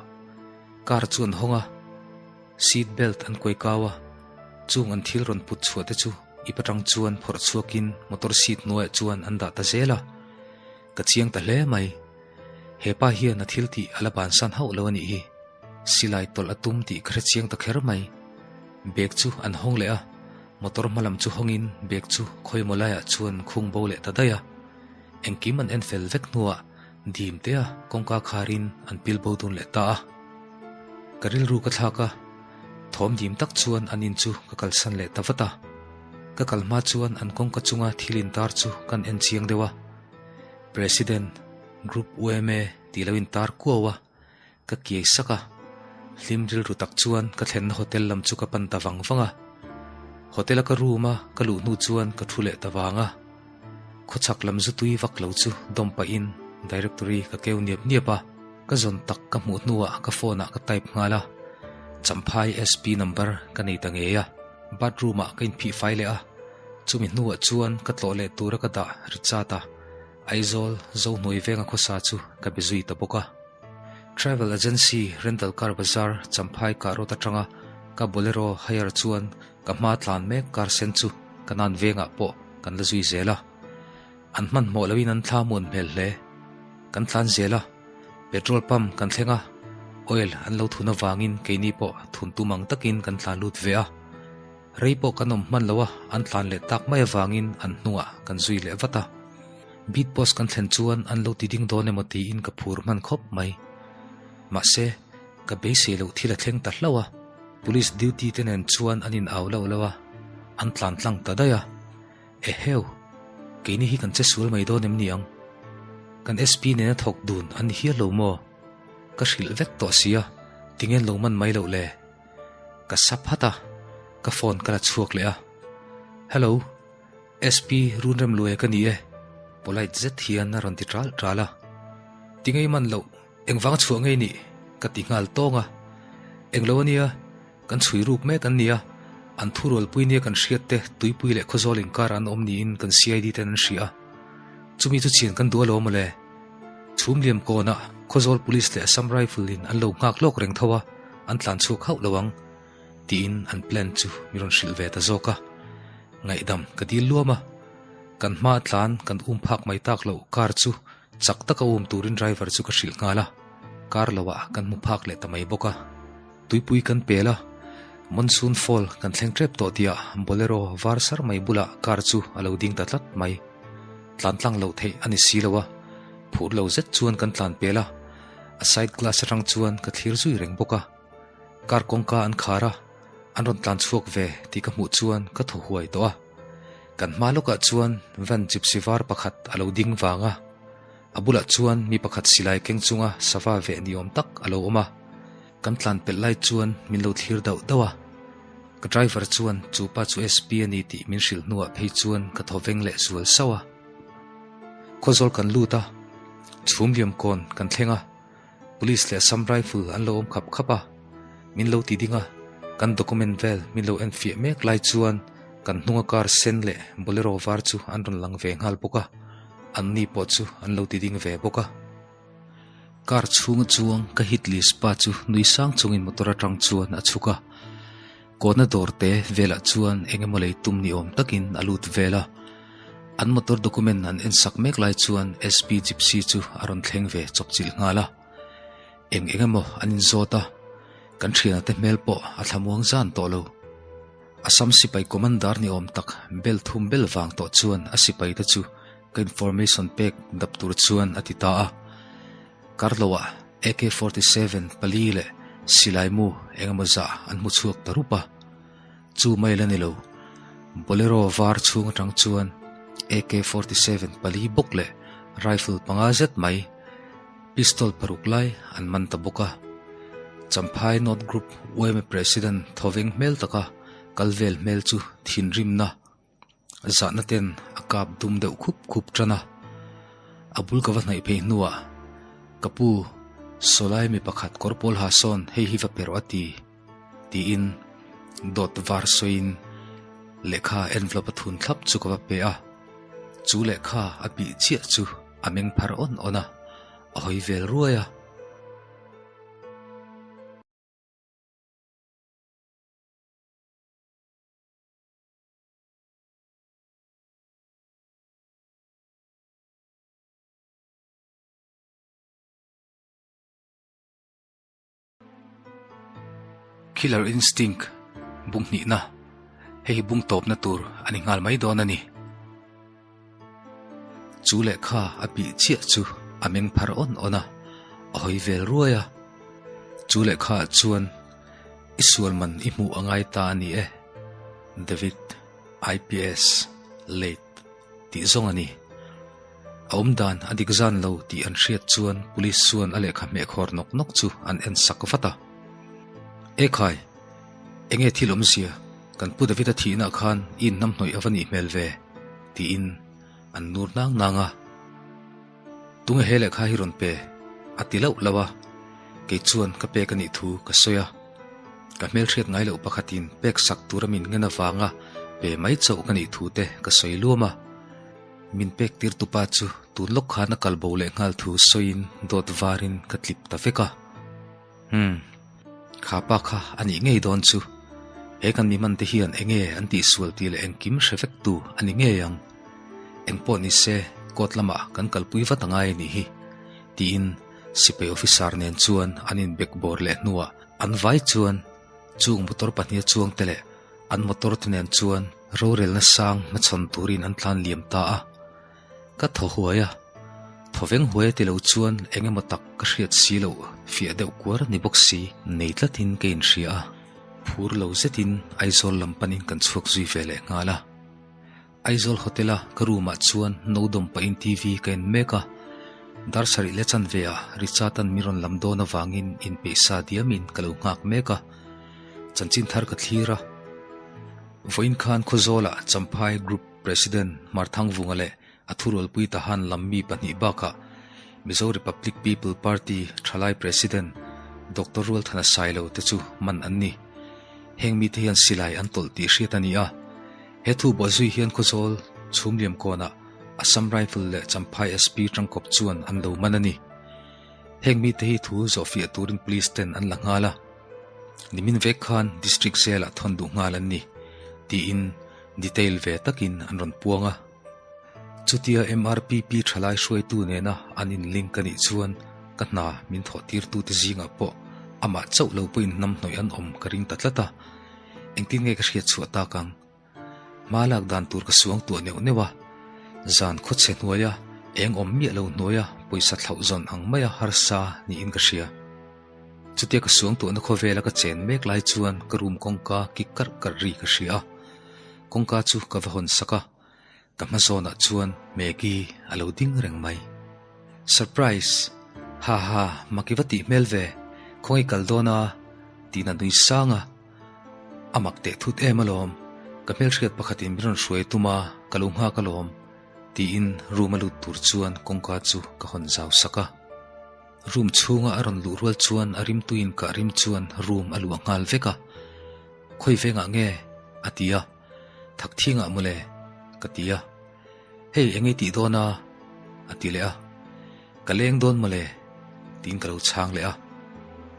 S1: Car chu an hawng a, seat belt an kuai kau a, chung an thil rawn put chhuah te chu Ip atang chuan phawrh chhuakin motor seat hnuaiah chuan an dah ta zel a. Ka chiang ta hle mai. He pa hian a thil tih a la bansan hauh lo a nih hi. Silai tawlh a tum tih ka hre chiang ta kher mai. Bag chu an hawng leh a, motor hma lam chu hawngin bag chu khawimaw laiah chuan khung bo leh ta daih a. Engkim an en fel vek hnuah dim tea kawngka kharin an pil bo dun leh ta a. Ka rilru ka thlak a, thawm dim tak chuan an in chu ka kalsan leh ta vat a. Ka kal hma chuan an kawngka chunga thil intar chu kan en chiang deuh a. President, Group UMA tih lo intar kuau a, ka kiai sak a. Hlim rilru tak chuan ka thlenna hotel lam chu ka pan ta vang vang a. Hotel a ka room a ka luh hnu chuan ka thu leh ta vang a. Khawchhak lam zu tui vak lo chu dawm pahin directory ka keu niap niap a. Ka zawn tak ka hmuh hnuah ka phone ah ka type nghal a. Champhai SP number ka nei ta ngei a. Bathroom ah ka inphih fai leh a. Chumi hnuah chuan ka tlawh leh tura ka dah ri chat a. Aizawl Zohnuai venga khawsa chu ka be zui ta bawk a. Travel agency rental car bazar Champhai kah rawt atanga ka Bolero hire chuan ka hma tlan mek car sen chu ka nan vengah pawh kan la zui zel a. An hmanhmawh loin an thla muan hmel hle. Kan tlan zel a, petrol pump kan thleng a, oil an lo thun avangin keini pawh thun tum ang takin kan tlan lut ve a. Rei pawh kan awm hman lo a, an tlan leh tak mai avangin an hnungah kan zui leh vat a. Beat post kan thlen chuan an lo ti ding dawn emaw tiin ka phur hman khawp mai. Mahse, ka beisei loh thil a thleng ta hlauh a, police duty te nen chuan an in au loh loh a, an tlan tlang ta daih a. Eheu! Keini hi kan che sual mai dawn em ni ang? Kan SP nena thawk dun an ni hial lo maw? Ka hrilh vek tawh sia, tinge an lo man mai loh le? Ka sa phat a, ka phone ka la chhuak leh a. Hello, SP Runremluaia ka ni e, polite zet hian a rawn ti ṭal ṭal a. Tinge i man loh, engvanga chhuah nge i nih? ka ti nghal tawng a. Englo a nia, kan chhui ruk mek an ni a, an thurualpui nia kan hriat te tuipui leh khawzawl inkar an awm niin kan CID ten an hria a. Chumi chu chian kan duh alawm mawle. Chhum liam kawnah Khawzawl Police leh Assam Rifle in an lo nghak lawk reng tho a, an tlan chhuak hauh lo ang, tiin an plan chu mi rawn hrilh ve ta zawk a. Ngaihdam ka dil luam a, kan hma tlan kan um phak mai tak loh car chu chak taka um turin driver chu ka hrilh nghal a, car loah kan hmu phak leh ta mai bawk a. Tuipui kan pel a, Monsoon Fall kan thleng tep tawh tihah Bolero var sar mai bulah car chu a lo ding ta tlat mai. Tlan tlang loh theih a ni si lo a, phur lo zet chuan kan tlan pel a, a side glass atang chuan ka thlir zui reng bawk a. Car kawngka an khar a, an rawn tlan chhuak ve tih ka hmuh chuan ka thaw huai tawh a. Kan hma lawkah chuan van gypsy var pakhat a lo ding vang a, a bulah chuan mi pakhat silai keng chunga sava veh ni awm tak a lo awm a. Kan tlan pelh lai chuan min lo thlir dauh dauh a, ka driver chuan chu pa chu SP a ni tih min hrilh hnuah phei chuan ka thaw veng leh zual sauh a. Khawzawl kan lut a, chhum liam kawn kan thleng a, Police leh Assam Rifle an lo awm khap khap a, min lo ti ding a, kan document vel min lo enfiah mek lai chuan kan hnunga car sen leh Bolero var chu an rawn lang ve nghal bawk a, anni pawh chu an lo ti ding ve bawk a. Car chhunga chuang ka hit list pa chu nui sang chungin motor atang chuan a chhuk a, kawna dawr te velah chuan eng emaw lei tum ni awm takin a lut vel a. An motor document an en sak mek lai chuan SP Gypsy chu a rawn thleng ve chawpchilh nghal a. Eng eng emaw an inzawt a, kan thiana te hmel pawh a thlamuang zan tawh lo. Assam sipai commander ni awm tak bel thum bel vang tawh chuan a sipai te chu ka information pek dap tur chuan a ti ta a. Karloah AK 47 pali leh silai mu engemaw zah an hmu chhuak ta rup a. Chu mai la ni lo, Bolero var chhung atang chuan AK 47 pali bawk leh rifle panga zet mai, pistol paruk lai an man ta bawk a. Champhai North Group yma President thawveng hmel taka kal vel hmel chu thinrimna Zahna ten a kap dum deuh khup khup tan a, a bul ka va hnaih phei hnuah, Ka pu, sawlai mi pakhat kawr pawl ha sawn hei hi va pe rawh a ti, tiin dawt var sawiin lehkha envelope a thun thlap chu ka va pe a. Chu lehkha a bih chiah chu a meng phar awn awn a, a hawi vel ruai a. Killer Instinct bung hnihna, hei hi bung tawpna tur a ni nghal mai dawn a ni. Chu lehkha a bih chiah chu a meng phar awn awn a, a hawi vel ruai a. Chu lehkhaah chuan i sual man i hmuh a ngai ta a ni e, David, IPS, late tih zawng a ni. A awm dan a dik zan lo tih an hriat chuan police chuan a lehkha hmehkhawr nawk nawk chu an en sak vat a. Ekhai! Enge thil awmzia? Kan Pu David-a thihna khan i inhnamhnawih a va nih hmel ve? tiin an nur nang nang a. Tunge he lehkha hi rawn pe? a ti lauh lauh a. Kei chuan ka pek a nih thu ka sawi a. Ka hmelhriat ngai loh pakhatin pek sak tura min ngen avanga pe mai chauh ka nih thu te ka sawi luam a. Min pek tir tupa chu tun lawk khan a kal bo leh nghal thu sawiin dawt varin ka tlip ta vek a. Umm, kha pa kha a nih ngei dawn chu. He kan mi hman te hian enge an tihsual tih leh engkim hre vek tu a ni ngei ang. Engpawh ni se court lamah kan kalpui vat angai a nih hi, tiin sipai officer nen chuan an inbekbawr leh hnuah an vai chuan chung motor pahniha chuangte leh an motor te nen chuan rorelna sang hmachhawn turin an tlan liam ta a. Ka thaw huai a, thaw veng huai a ti lo chuan eng emaw tak ka hriat si loh fiah deuh kuar ni bawk si nei tlatin ka inhria a, phur lo zetin Aizawl lam panin kan chhuak zui ve leh nghal a. Aizawl hotel a ka room ah chuan no dawm pahin TV ka en mek a, dar sarih leh chanve ah Richard-a'n min rawn lam dawn avangin inpeihsa diamin ka lo nghak mek a, chanchin thar ka thlir a. Vawiin khan Khawzawlah Champhai Group President Marthangvunga leh a thurualpui Tahan lam mi pahnih bakah Mizo Republic People Party thalai President Doctor Rualthana Sailo te chu man an ni. Heng mite hian silai an tawlh tih hriat a ni a. He thu bawhzui hian Khawzawl, Chhumliamkawnah Assam Rifle leh Champhai SP tangkawp chuan an lo man a ni. Heng mite hi thu zawhfiah turin Police ten an la nghal a. Nimin vek khan District Jail-ah thawn duh nghal an ni, tiin detail ve takin an rawn puang a. Chutia MRPP thalai hruaitu nena an inlink a nih chuan ka hna min thawh tirtute zingah pawh amah chauh lo pawhin hnamhnawih an awm ka ring ta tlat a, engtin nge ka hriat chhuah tak ang? Hma lak dan tur ka suang tuah neuh neuh a, zan khawchhe hnuaia eng awm miah lo hnuaia pawisa thlauh zawn ang maia harsa niin ka hria. Chutia ka suang tuahna khawvela ka chen mek lai chuan ka room kawngka kik karh karh ri ka hria a, kawngka chu ka va hawn sak a, ka hma zawnah chuan Maggie a lo ding reng mai. Surprise! Ha ha, mak i va tih hmel ve, khawngaih kal dawn a? tiin a nui sang a. A mak teh thut em alawm, ka hmelhriat pakhatin min rawn hruai tum a, ka lo nghak alawm, tiin room a lut tur chuan kawngka chu ka hawn zau sak a. Room chhunga a rawn luh rual chuan a rimtuiin kah rim chuan room a luah nghal vek a. Khawi vengah nge? a ti a. Thak thingah mawle, ka ti a. Hei eng i tih dawn a? a ti leh a. Ka leng dawn mawle, tiin ka lo chhang leh a.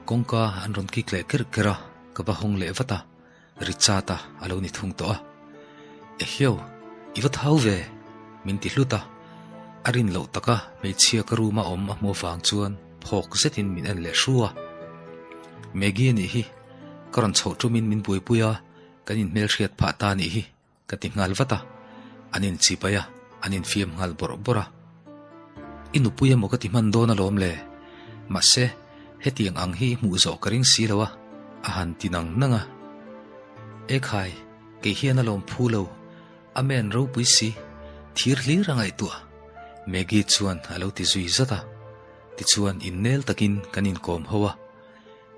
S1: Kawngka an rawn kik leh kerh kerh a, ka va hawng leh vat a. Richard-a a lo ni thung tawh a. Ehiau, i va thau ve, min ti hlut a. A rin loh taka hmeichhia ka room-a awm a hmuh avang chuan phawk zetin min en leh hru a. Maggie a nih hi, ka rawn chhoh tumin min buaipui a, kan inhmelhriat phah ta a nih hi, ka ti nghal vat a. An inchipai a, an infiam nghal bawrh bawrh a. I nupui emaw ka ti hman dawn alawm le? Mahse, hetiang ang hi i hmuh zawh ka ring si lo a, a han ti nang nang a. Ekhai, kei hian alawm phu lo, Amen ropui si, thir hlir a ngaihtuah, Maggie chuan a lo ti zui zat a. Tichuan innel takin kan inkawm ho a.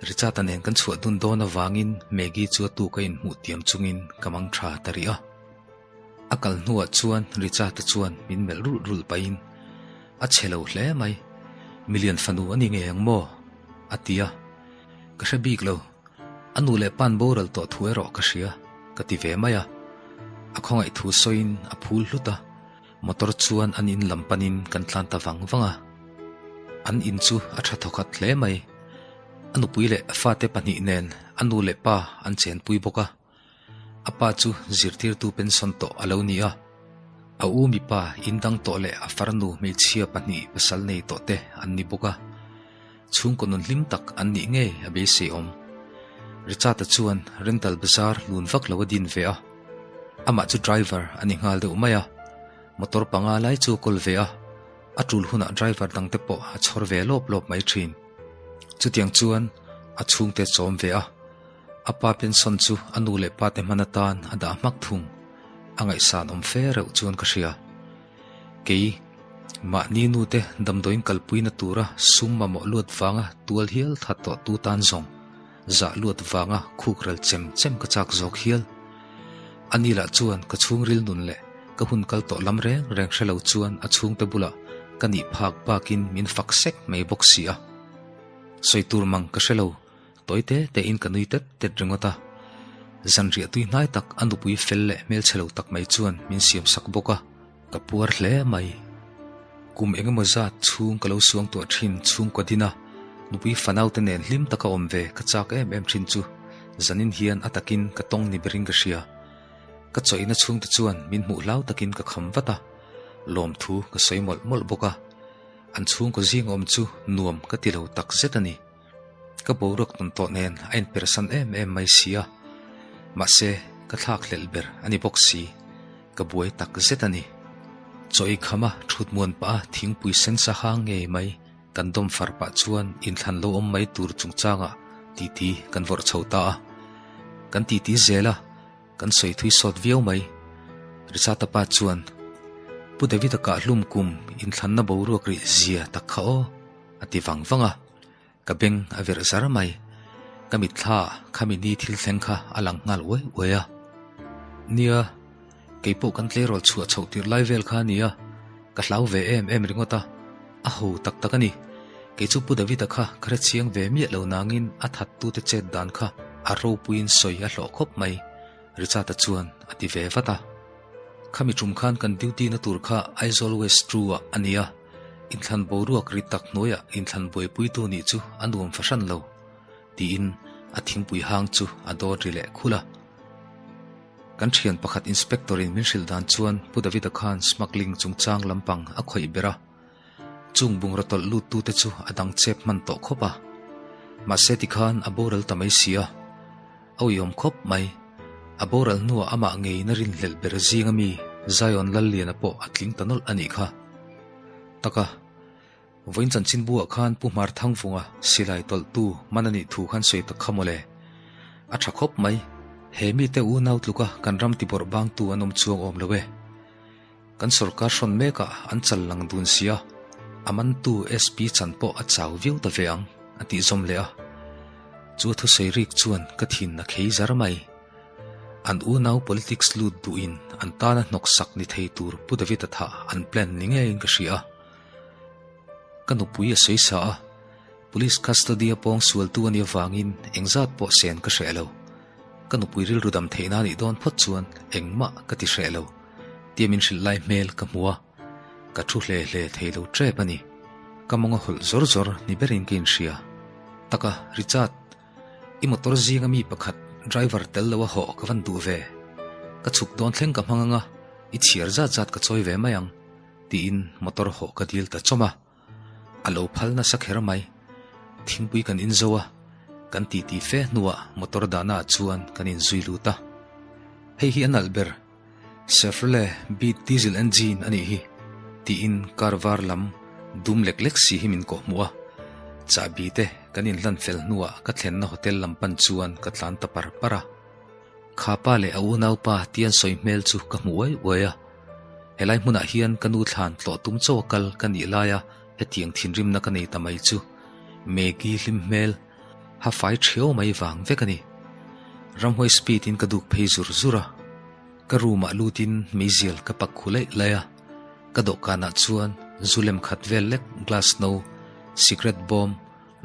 S1: Richard-a nen kan chhuah dun dawn avangin Maggie chu a tuk a inhmuh tiam chungin ka mang tha ta rih a. A kal hnuah chuan Richard-a chuan min melh rulh rulh pahin, A chhe lo hle mai, milian fanu a ni ngei ang maw? a ti a. Ka hre bik lo, a nu leh pa'n boral tawh thu erawh ka hria, ka ti ve mai a. A khawngaih thu sawiin a phul hlut a, motor chuan an in lam panin kan tlan ta vang vang a. An in chu a tha thawkhat hle mai, a nupui leh a fate pahnih nen a nu leh pa an chenpui bawk a. A pa chu zirtirtu pension tawh a lo ni a, a u mipa in dang tawh leh a farnu hmeichhia pahnih pasal nei tawh te an ni bawk a, chhungkaw nun hlim tak an nih ngei a beisei awm. Richard-a chuan rental bazar lun vak lo a din ve a, amah chu driver a ni nghal deuh mai a, motor panga lai chu a kawl ve a, a tul hunah driver dangte pawh a chhawr ve lawp lawp mai thin. Chutiang chuan a chhungte chawm ve a, a pa pension chu a nu leh pate hman atan a dah hmak thung, a ngaihsan awm fe reuh chuan ka hria. Kei, mahni nute damdawiin kalpuina tura sum mamawh luat vanga tual hial that tawh tu tan zawng, zah luat vanga khuk ral chem chem ka chak zawk hial. Ani lah chuan ka chhungril nun leh ka hun kal tawh lam reng reng hre lo chuan a chhungte bulah ka nih phak bakin min fak sek mai bawk si a. Sawi tur mang ka hre lo, tawi te tein ka nui tet tet ringawt a. Zanriah tui hnai tak a nupui fel leh hmelchhe lo tak mai chuan min siam sak bawk a. Ka puar hle mai. Kum eng emaw zat chhung ka lo suang tuah thin chhungkaw din a, nupui fanaute nen hlim taka awm ve ka chak em em thin chu zanin hian a takin ka tawng ni berin ka hria. Ka chawihna chhungte chuan min hmuh hlau takin ka kham vat a, lawmthu ka sawi mawlh mawlh bawk a. An chhungkaw zing awm chu nuam ka ti lo tak zet a ni. Ka boruak tawn tawh nen a inpersan em em mai si a, mahse ka thlak hlelh ber a ni bawk si, ka buai tak zet a ni. Chaw ei khama thut muan pah a thingpui sen sa hang ngei mai kan dawm far pah chuan inthlan lo awm mai tur chungchangah titi kan vawrh chho ta a. Kan titi zel a, kan sawi thui sawt viau mai. Richard-a pa chuan, Pu David-a kah hlum kum inthlanna boruak rih zia tak kha aw, a ti vang vang a. Ka beng a verh zar mai. Ka mitthla ah khami ni thil thleng kha a lang nghal uai uai a. Nia, kei pawh kan tleirawl chhuah chhoh tirh lai vel kha a nia, ka hlau ve em em ringawt a, a ho tak tak a ni. Kei chu Pu David-a kha ka hre chiang ve miah lo nangin a thattute chet dan kha a ropuiin sawi a hlawh khawp mai, Richard-a chuan a ti ve vat a. Khami tum khan kan duty na tur kha Aizawl West Two-ah a nia. Inthlan boruak ri tak hnuaiah inthlan buaipuitu nih chu a nuam fahran lo, tiin a thingpui hang chu a dawt ri leh khulh a. Kan thian pakhat inspector-in min hrilh dan chuan Pu David-a khan smuggling chungchang lampang a khawih ber a, chung bungraw tawlh luttute chu a dang chep hman tawh khawp a. Mahse tikhan a boral ta mai si a. A uiawm khawp mai. A boral hnuah amah ngeiin a rinhlelh ber zing ami Zion Lalliana pawh a tling ta nawlh a nih kha. Taka, vawiin chanchinbu-ah khan Pu Hmar Thangvunga silai tawlhtu man a nih thu khan sawi tak kha mawle. A tha khawp mai. He mite unau tluka kan ram tibawrh bangtu an awm chuang awm lo e. Kan sorkar hrawn mekah an chal lang dun sia, a mantu SP chan pawh a chau viau ta ve ang, a tih zawm leh a. Chu thusawi rik chuan ka thin a khei zar mai. An unau politics lut duhin an tana hnawksak ni thei tur Pu David-a thah an plan ni ngeiin ka hria a. Ka nupui a sawi sa a, Police custody-a pawng sualtu a nih avangin engzat pawh sen ka hreh lo. Ka nupui rilru dam theihna a nih dawn phawt chuan engmah ka ti hreh lo. Tia min hrilh lai hmel ka hmu a, ka thu hle hle thei lo tep a ni. Ka mawng a hawlh zawr zawr ni berin ka inhria. Taka, Richard, i motor zinga mi pakhat driver tel lo a hawh ka van duh ve. Ka chhuk dawn thleng ka hmang anga, i chhiar zat zat ka chawi ve mai ang, tiin motor hawh ka dil ta chawm a. A lo phal nasa kher mai. Thingpui kan inzo a, kan titi fe hnuah motor dahnaah chuan kan inzui lut a. Hei hi a nalh ber. Chevrolet Beat diesel engine a nih hi, tiin car var lam dum lek lek si hi min kawh hmuh a. Chahbi te kan inhlan fel hnuah ka thlenna hotel lam pan chuan ka tlan ta par par a. Kha pa leh a unaupa tian sawi hmel chu ka hmu uai uai a. Helai hmunah hian ka nu thlan tlawh tum chaw a kal ka nih laia hetiang thinrimna ka nei ta mai chu Maggie hlim hmel ha fai thiau mai vang vek a ni. Ramhuai speed in ka duk phei zur zur a, ka room ah lutin meizial ka pak khu laih laih a, ka dawhkanah chuan zu lem khat vel lek glass no, cigarette bawm,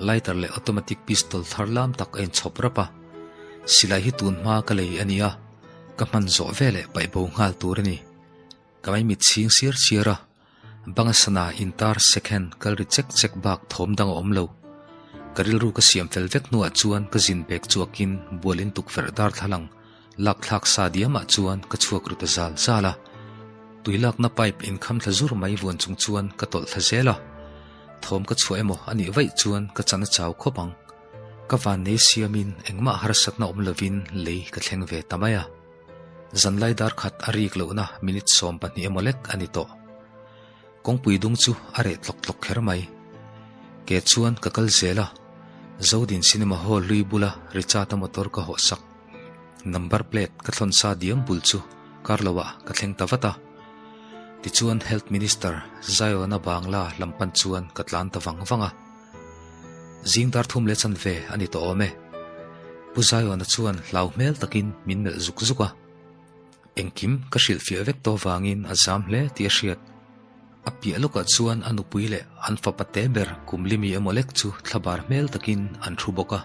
S1: lighter leh automatic pistol thar lam tak a inchhawp rap a. Silai hi tun hma ka lei a ni a, ka hman zawh veleh paih bo nghal tur a ni. Ka maimit chhing siar siar a, banga sana intar second kal ri chek chek bak thawm dang a awm lo. Ka rilru ka siam fel vek hnuah chuan ka zin bek chuakin bualin tukverh darthlalang lakthlak sa diamah chuan ka chhuak ru ta zal zal a. Tui lakna pipe inkham thla zur mai vuan chung chuan ka tawlh thla zel a. Thawm ka chhuah emaw a nih vaih chuan ka chan a chau khawp ang. Ka vannei siamin engmah harsatna awm lovin lei ka thleng ve ta mai a. Zanlai dar khat a rik lohna minute 12 emaw lek a ni tawh. Kawngpui dung chu a reh tlawk tlawk kher mai. Ke chuan ka kal zel a, Zodin Cinema Hall hlui bula Richard-a motor ka hawh sak. Number plate ka thlawn sa diam bul chu kar loah ka thleng ta vat a. Tichuan Health Minister Zion-a Bangla lam pan chuan ka tlan ta vang vang a. Zing dar thum leh chanve a ni tawh awm e. Pu Zion-a chuan hlau hmel takin min melh zuk zuk a. Engkim ka hrilhfiah vek tawh vangin a zam hle tih a hriat. A piah lawkah chuan a nupui leh an fapa te ber kum limi emaw lek chu thlabar hmel takin an thu bawk a.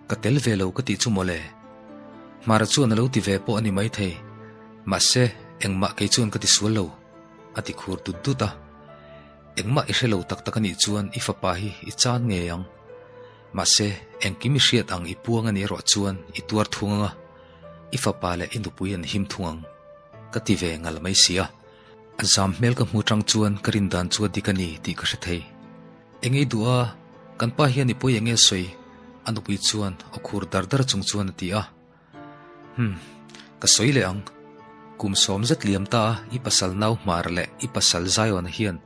S1: Ka tel ve lo ka tih chu mawle. Hmara chuan a lo ti ve pawh a ni maithei. Mahse, engmah kei chuan ka ti sual lo, a ti khur dut dut a. Engmah i hre lo tak tak a nih chuan i fapa hi i chan ngei ang. Mahse, engkim i hriat ang i puang a nih erawh chuan i tuar thung ang a, i fapa leh i nupui an him thung ang, ka ti ve ngal mai si a. A zam hmel ka hmu tang chuan ka rin dan chu a dik a ni tih ka hre thei. Eng ei duh a, kan pa hian i pawi eng nge sawi? A nupui chuan aw khur dar dar chung chuan a ti a. Humm, ka sawi leh ang. Kum sawm zet liam ta a, i pasal nau Hmar leh i pasal Zion-a hian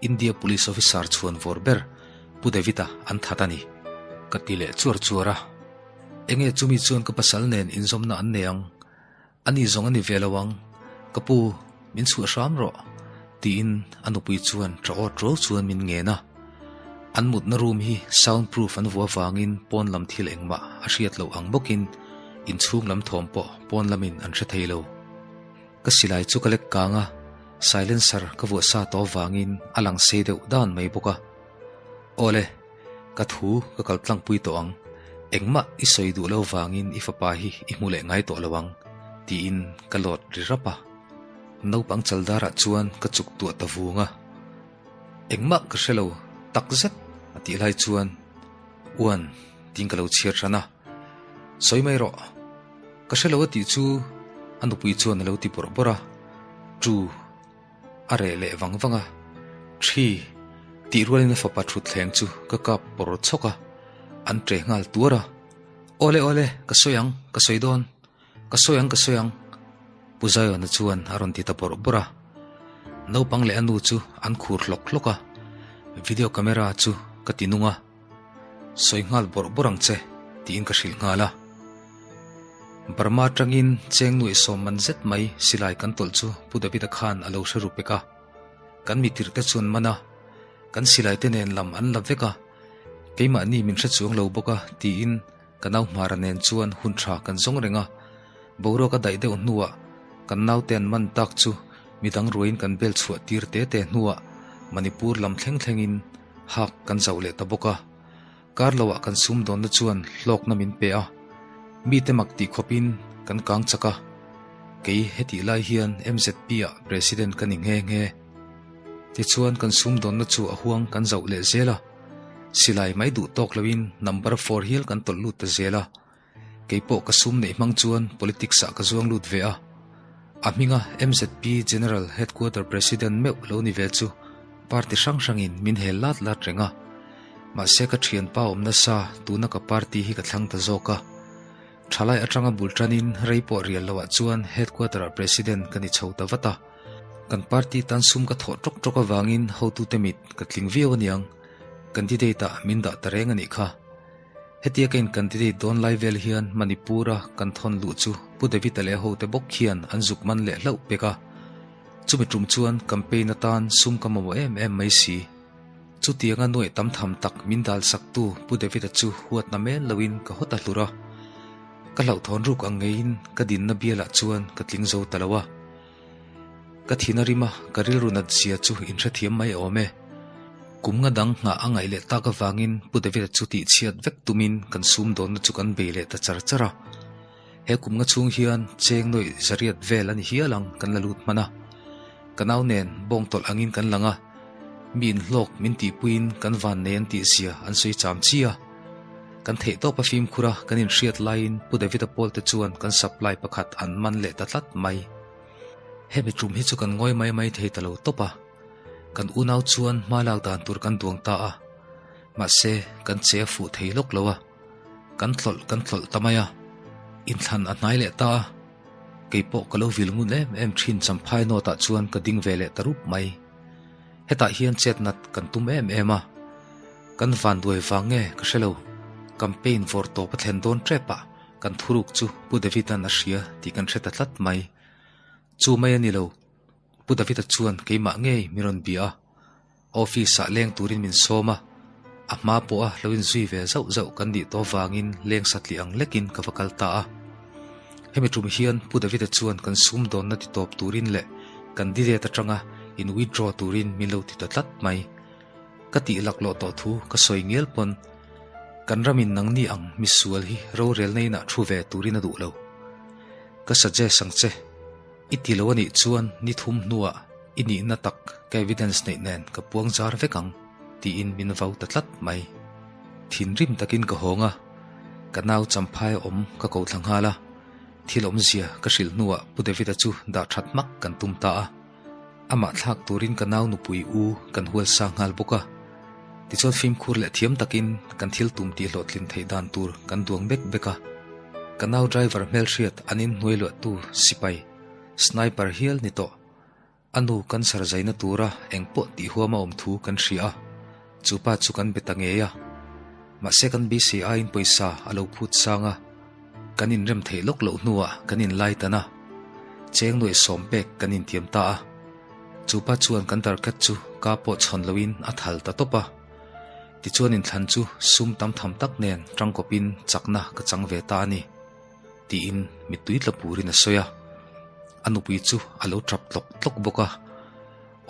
S1: India Police Officer chhuan vawr ber Pu David-a an that a ni. Ka ti leh chuar chuar a. Enge chumi chuan ka pasal nen inzawmna an nei ang? Ani zawng a ni ve lo ang, ka pu, min chhuah hram rawh, tiin a nupui chuan ṭah awt ruau chuan min ngen a. An mutna room hi sound proof an vuah vangin pawn lam thil engmah a hriat loh ang bawkin inchhung lam thawm pawh pawn lamin an hre thei lo. Ka silai chu ka lek kang a, silencer ka vuah sa tawh vangin a lang sei deuh dan mai bawk a. Awle, ka thu ka kal tlangpui tawh ang, engmah i sawi duh lo vangin i fapa hi i hmu leh ngai tawh lo ang, tiin ka lawt ri rap a. Naupang chaldarah chuan ka chuk tuah ta vung a. Engmah ka hre lo tak zet a tih lai chuan Uan tiin ka lo chhiar hran a. Sawi mai rawh, ka hre lo a tih chu a nupui chuan a lo ti bawrh bawrh a. Chu. A reh leh vang vang a, Ṭhi, tih rualin a fapa ṭhutthleng chu ka kap pawr chhawk a, an ṭe nghal tuar a. Awle awle, ka sawi ang, ka sawi dawn, ka sawi ang ka sawi ang, Pu Zion-a chuan a rawn ti ta bawrh bawrh a. Naupang leh a nu chu an khur hlawk hlawk a, video camera chu ka ti nung a. Sawi nghal bawrh bawrh ang che, tiin ka hrilh nghal a. Burma atangin cheng nuaih sawm man zet mai silai kan tawlh chu Pu David-a khan a lo hre ru pek a. Kan mitirh te chuan man a, kan silai te nen lam an la vek a, keimahni min hre chuang lo bawk a, tiin ka nau Hmara nen chuan hun tha kan zawng reng a. Boruak a daih deuh hnuah kan naute an man tak chu midang ruaiin kan bel chhuah tir te te hnuah Manipur lam thleng thlengin Hak kan zauh leh ta bawk a, kar loah kan sumdawnna chuan hlawkna min pe a, mite mak tih khawpin kan kang chak a, kei hetih lai hian MZP ah President ka ni nghe nghe. Tichuan kan sumdawnna chu a huang kan zauh leh zel a, silai mai duh tawk loin number four hial kan tawlh lut ta zel a, Kei pawh ka sum neih hmang chuan politics ah ka zuang lut ve a, a hminga MZP General Headquarter President meuh lo ni ve chu party hrang hrangin min hel lat lat reng a. Mahse ka thianpa awm nasa tuna ka party hi ka thlang ta zawk a. Thalai atanga bul tanin rei pawh rial loah chuan Headquarter ah President ka ni chho ta vat a. Kan party tan sum ka thawh tawk tawk avangin hotute mit ka tling viau aniang, candidate ah min dah ta reng a nih kha. Hetia ka in-candidate dawn lai vel hian Manipur-a kan thawn luh chu Pu David-a leh hote bawk hian an zuk man leh hlauh pek a. Chumi tum chuan campaign atan sum ka mamawh em em mai si. Chutianga nuaih tam tham tak min dal saktu Pu David-a chu huatna mel loin ka haw ta hlur a. Ka hlauhthawn ruk ang ngeiin ka dinna bialah chuan ka tling zo ta lo a. Ka thin a rim a, ka rilru nat zia chu inhrethiam mai awm e. Kum nga dang nghah a ngaih leh tak avangin Pu David-a chu tihchhiat vek tumin kan sum dawnna chu kan bei leh ta char char a. He kum nga chhung hian cheng nuaih zariat vel a ni hial ang kan la lut hman a. Ka nau nen bawng tawlh angin kan lang a, mi inhlawk min tihpuiin kan van nei an tih zia an sawi cham chi a. Kan theihtawp a fimkhur a, kan inhriat laiin Pu David-a pawlte chuan kan supply pakhat an man leh ta tlat mai. Hemi tum hi chu kan ngawi mai mai thei ta lo tawp a, kan unau chuan hma lak dan tur kan duang ta a, mahse kan che a fuh thei lawk lo a. Kan tlawlh kan tlawlh ta mai a, inthlan a hnai leh ta a. Kei pawh ka lo vil ngun em em thin Champhai nawtah chuan ka ding ve leh ta rup mai. Hetah hian chet nat kan tum em em a. Kan vanduai vang nge ka hre lo, campaign vawr tawp a thlen dawn tep ah kan thuruk chu Pu David-a'n a hria tih kan hre ta tlat mai. Chu mai a ni lo, Pu David-a chuan keimah ngei min rawn bia a. Office-ah leng turin min sawm a, a hma pawha lo inzui ve zauh zauh kan nih tawh avangin leng satliah ang lekin ka va kal ta a. Hemi tum hian Pu David-a chuan kan sumdawnna ti tawp turin leh candidate atanga in withdraw turin min lo ti ta tlat mai. Ka tih laklawh tawh thu ka sawi ngial pawn kan ramin nangni ang misual hi rorelna inah thu ve turin a duh lo. Ka suggest ang che. I ti lo a nih chuan ni thum hnuah i nihna tak ka evidence neih nen ka puang zar vek ang tiin min vau ta tlat mai. Thinrim takin ka hawng a, ka nau champhai awm ka ko thla nghal a, thil awmzia ka hrilh hnuah Pu David-a chu dah that hmak kan tum ta a. Amah thlak turin ka nau nupui u kan hual sa nghal bawk a. Tichuan fimkhur leh thiam takin kan thil tum tih hlawhtlin theih dan tur kan duang bek bek a. Ka nau driver hmelhriat an inhnuai luahtu sipai, sniper hial ni tawh. A nu cancer zaina tura engpawh tih huam a awm thu kan hria a, chu pa chu kan be ta ngei a. Mahse kan BCI-in pawisa a lo phut sang a, kan inrem theih lawk loh hnuah kan inlai tan a, cheng nuaih sawm pek kan intiam ta a. Chu pa chuan kan target chu ka pawh chhawn loin a thal ta tawp a. Tichuan inthlan chu sum tam tham tak nen tangkawpin chakna ka chang ve ta a ni, tiin mittui tla purin a sawi a. A nupui chu a lo tap tlawk tlawk bawk a.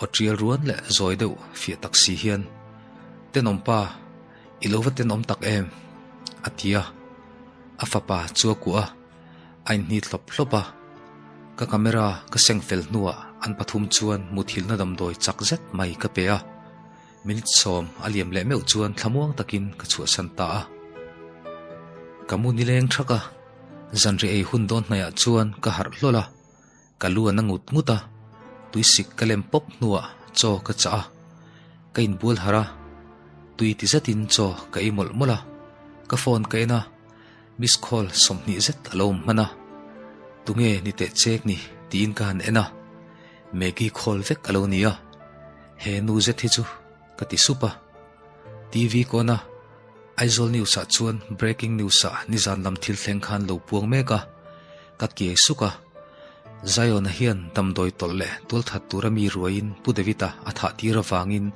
S1: Aw tial ruan leh zawi deuh fiah tak si hian, Tenawm pa, i lo va tenawm tak em? a ti a. A fapa chu a kuah a, a inhni hlawp hlawp a. Ka camera ka seng fel hnuah an pathum chuan muthilhna damdawi chak zet mai ka pe a. Minute sawm a liam leh meuh chuan thlamuang takin ka chhuahsan ta a. Ka mu nileng thak a, zanri ei hun dawn hnaihah chuan ka harh hlawl a, ka lu an a ngut ngut a, tuisik ka lem pawp hnuah chaw ka chah a, ka inbual harh a, tui ti zetin chaw ka ei mawlh mawlh a, ka phone ka en a, miss call 20 zet a lo awm hman a, tunge ni teh chek ni tiin ka han en a. Maggie call vek a lo ni a, he nu zet hi chu ka ti sup a. TV kawna Aizawl News ah chuan breaking news ah nizan lam thil thleng khan lo puang mek a, ka kiai suk a. Zion-a hian damdawi tawlh leh tualthat tura mi ruaiin Pu David-a a thah tir avangin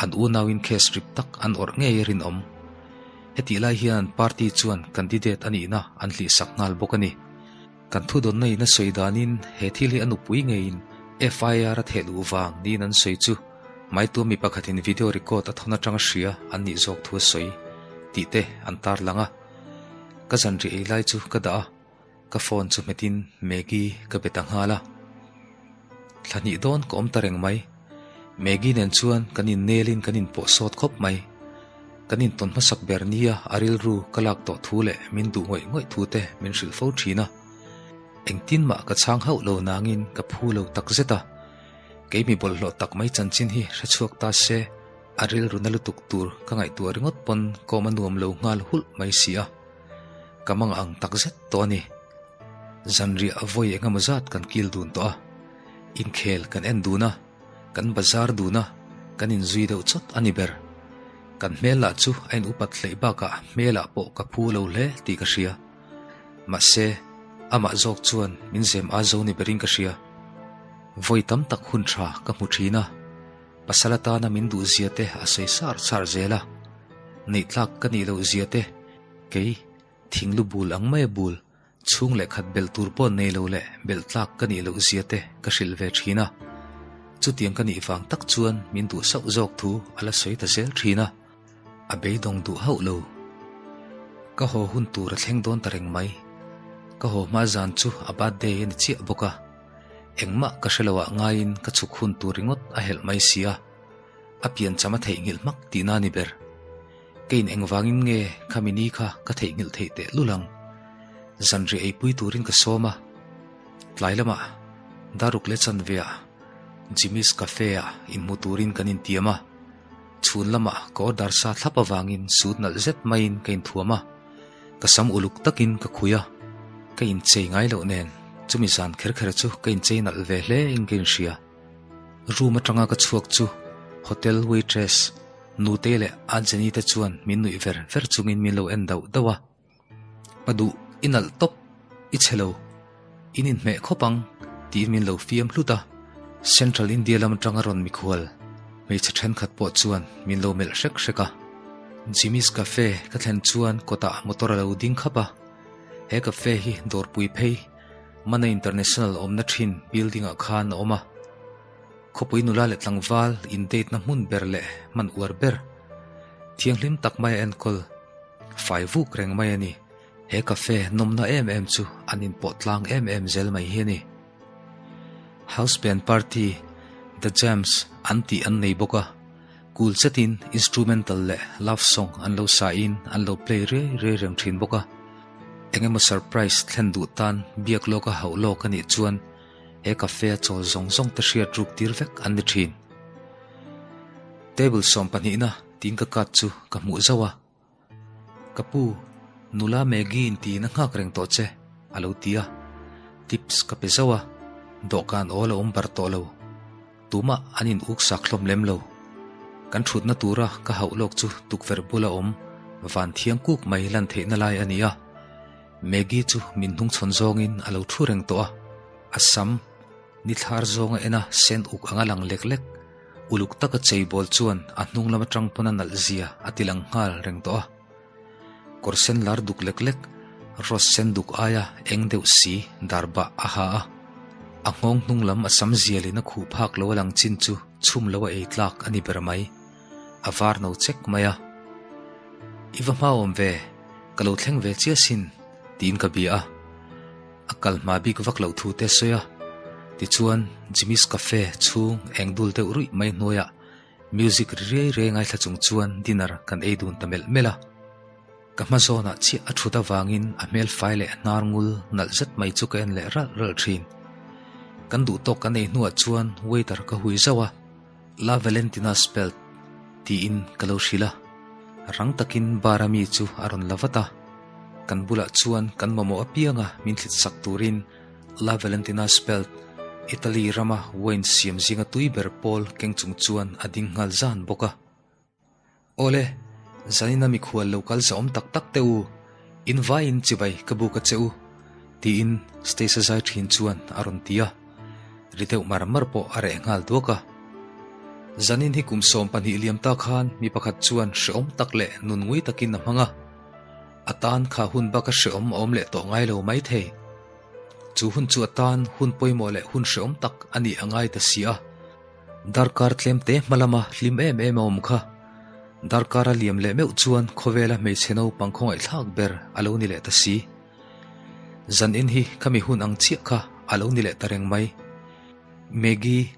S1: an unauin case rip tak an awrh ngei a rinawm. Hetih lai hian an party chuan candidate a nihna an hlihsak nghal bawk a ni. Kan thudawnna in a sawi danin he thil hi a nupui ngeiin FIR a theh luh vang niin an sawi chu Maitua mi pakhatin video record a thawn atanga hria an nih zawk thu a sawi tih te an tarlang a. Ka zanri ei lai chu ka dah a, ka phone chu hmetin Maggie ka be ta nghal a. Thla hnih dawn ka awm ta reng mai. Maggie nen chuan kan innelin kan inpawh sawt khawp mai. Kan intawn hmasak ber nia a rilru ka lak tawh thu leh min duh ngawih ngawih thu te min hrilh fo thin a. Engtin mah ka chhang hauh lo nangin ka phu lo tak zet a. Kei mi bawlhhlawh tak mai chanchin hi hre chhuak ta se a rilru na lutuk tur ka ngaihtuah ringawt pawn kawm a nuam lo nghal hulh mai si a. Ka mang ang tak zet tawh a ni. Zanriah vawi engemaw zat kan kil dun tawh a. Inkhel kan en dun a, kan bazar dun a, kan inzui deuh chawt a ni ber. Kan hmel lah chu a in upat hleih bakah hmelah pawh ka phu lo hle tih ka hria. Mahse, amah zawk chuan min zem a zo ni berin ka hria. Vawi tam tak hun tha ka hmu thin a, pasal atana min duh zia te a sawi sar sar zel a. Neihtlak ka nih loh zia te, kei thinglu bul ang maia bul, Chhung leh khat belh tur pawh nei lo leh belh tlak ka nih loh zia te ka hrilh ve thin a. Chutiang ka nih vang tak chuan min duh sauh zawk thu a la sawi ta zel thin a. A beidawng duh hauh lo. Ka haw hun tur a thleng dawn ta reng mai. Ka haw hma zan chu a birthday a ni chiah bawk a. Engmah ka hre loah ngaiin ka chhuk hun tur ringawt a helh mai si a. A piancham a theihnghilh hmak tihna a ni ber. Keiin engvangin nge khami ni kha ka theihnghilh theih teh lul ang? Zanriah eipui turin ka sawm a, tlai lamah Daruk leh Chanveah Jimmy's Cafe-ah inhmu turin kan intiam a, chhun lamah ka order sa thlap avangin suit nalh zet maiin ka inthuam a. Ka sam uluk takin ka khui a, ka inchei ngai loh nen chumi zan kher kher chu ka inchei nalh ve hle in ka inhria. Room atanga ka chhuak chu hotel waitress Nutei leh Aunt Jenny te chuan min nuih ver ver chungin min lo en dauh dauh a. Pa duh i nalh tawp, i chhe lo, in inhmeh khawp ang tiin min lo fiam hlut a. Central India lam atanga rawn mikhual hmeichhe thenkhat pawh chuan min lo melh hrek hrek a. Jimmy's Cafe ka thlen chuan kawtah motor a lo ding khap a, he cafe hi dawrpui phei Mana International awmna thin building ah khan a awm a. Khawpui nula leh tlangval in date na hmun ber leh hman uar ber thianghlim tak mai a enkawl fai vuk reng mai a ni. He cafe nawmna em em chu an inpawh tlang em em zel mai hi a ni. House band party The Jams an tih an nei bawk a, cool zetin instrumental leh love song an lo sa in an lo play riai riai reng thin bawk a. Engemaw surprise thlen duh tan biak lawk a hauh lawk a nih chuan he cafe a chawl zawng zawng te hriat ruk tir vek an ni thin. Table sawm pahnihna tiin ka card chu ka hmuh zauh a. Ka pu, nula Maggie in tiin a nghak reng tawh che, a lo ti a. Tips ka pe zauh a, dawhkan awl a awm bar tawh lo. Tumah an in uk sak hlawm lem lo. Kan thutna tura ka hauh lawk chu tukverh bula awm van thiang kuk mai lan theihna lai a ni a. Maggie chu min hnungchhawn zawngin a lo thu reng tawh a, a sam ni thlar zawnga en a sen uk anga lang lek lek. Uluk taka cheibawl chuan a hnung lam atang pawn a nalh zia a ti lang nghal reng tawh a. Kawr sen lar duk lek lek, rose sen duk aia eng deuh si dar bah a ha a. A nghawng hnung lam a sam zialin a khuh phak lo a lang chin chu chhum lo a ei tlak a ni ber mai. A var no chek mai a. I va hma awm ve, ka lo thleng ve chiah sin, tiin ka bia a. A kal hma bik vak loh thu te a sawi a. Tichuan, Jimmy's Cafe chhung eng dul deuh ruih mai hnuaiah music ri riai riai ngaithla chung chuan dinner kan ei dun ta melh melh a. Ka hma zawnah chiah a thut avangin a hmel fai leh hnar ngul nalh zet mai chu ka en leh ralh ralh thin. Kan duh tawk kan ei hnuah chuan waiter ka hui zauh a. La Valentina spelled tiin ka lo hrilh a, rang takin bar a mi chu a rawn la vat a, kan bulah chuan kan mamawh apianga min thlit sak turin La Valentina spelled Italy rama wine siam zinga tui ber pawl keng chung chuan a ding nghal zan bawk a. Awle, zanina mikhual lo kal zahawm tak tak teh u, in vaiin chibai ka buk a che u, tiin stage a zai thin chuan a rawn ti a, ri deuh mar mar pawh a reh nghal duak a. Zanin hi kum 12 liam ta khan mi pakhat chuan hrehawm tak leh nun ngui takin a hmang a, a tan kha hun bak a hrehawm a awm leh tawh ngai lo maithei. Chu hun chu a tan hun pawimawh leh hun hrehawm tak a nih a ngai ta si a. Darkar tlemte hma lama hlim em em a awm kha. Darkar a liam leh meuh chuan khawvela hmeichhe naupang khawngaihthlak ber a lo ni leh ta si. Zan in hi khami hun ang chiah kha a lo ni leh ta reng mai. Maggie,